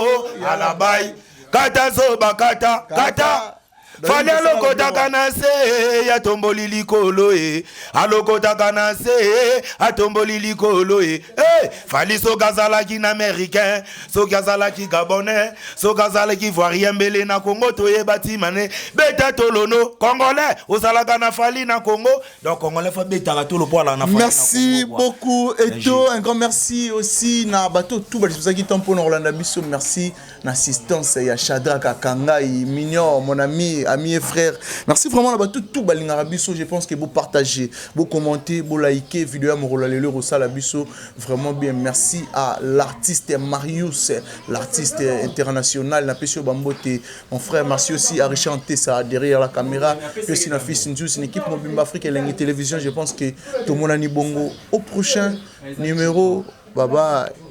ala bai kata zoba kata kata fali alokotaka na se atomboli likolo e alokotaka na se atomboli likolo e hey, fali soki azalaki na américain soki azalaki gabonais soki azalaki ivoirien mbele na congo toyeba timane beta tolono congolais ozalaka na fali na congo donc congolais fa betaka tolo po alaka na fali merci beaucoup eto un grand merci aussi na bato tout balisaki temps mpo na kolanda biso merci na assistance ya Shadrach Akangai mignon mon ami ami et frère merci vraiment na bato tout balingaka biso je pense que vous partagez vous commentez vous likez vidéo ya mokolo lelo ekosala biso vraiment bien merci à l'artiste Marius l'artiste international napesi yo bambote mon frère merci aussi à Richard Ntessa derrière la caméra puis aussi na fils Nzus une équipe mobimba Afrique Elengi Télévision je pense que tomonani bongo au prochain numéro bye bye.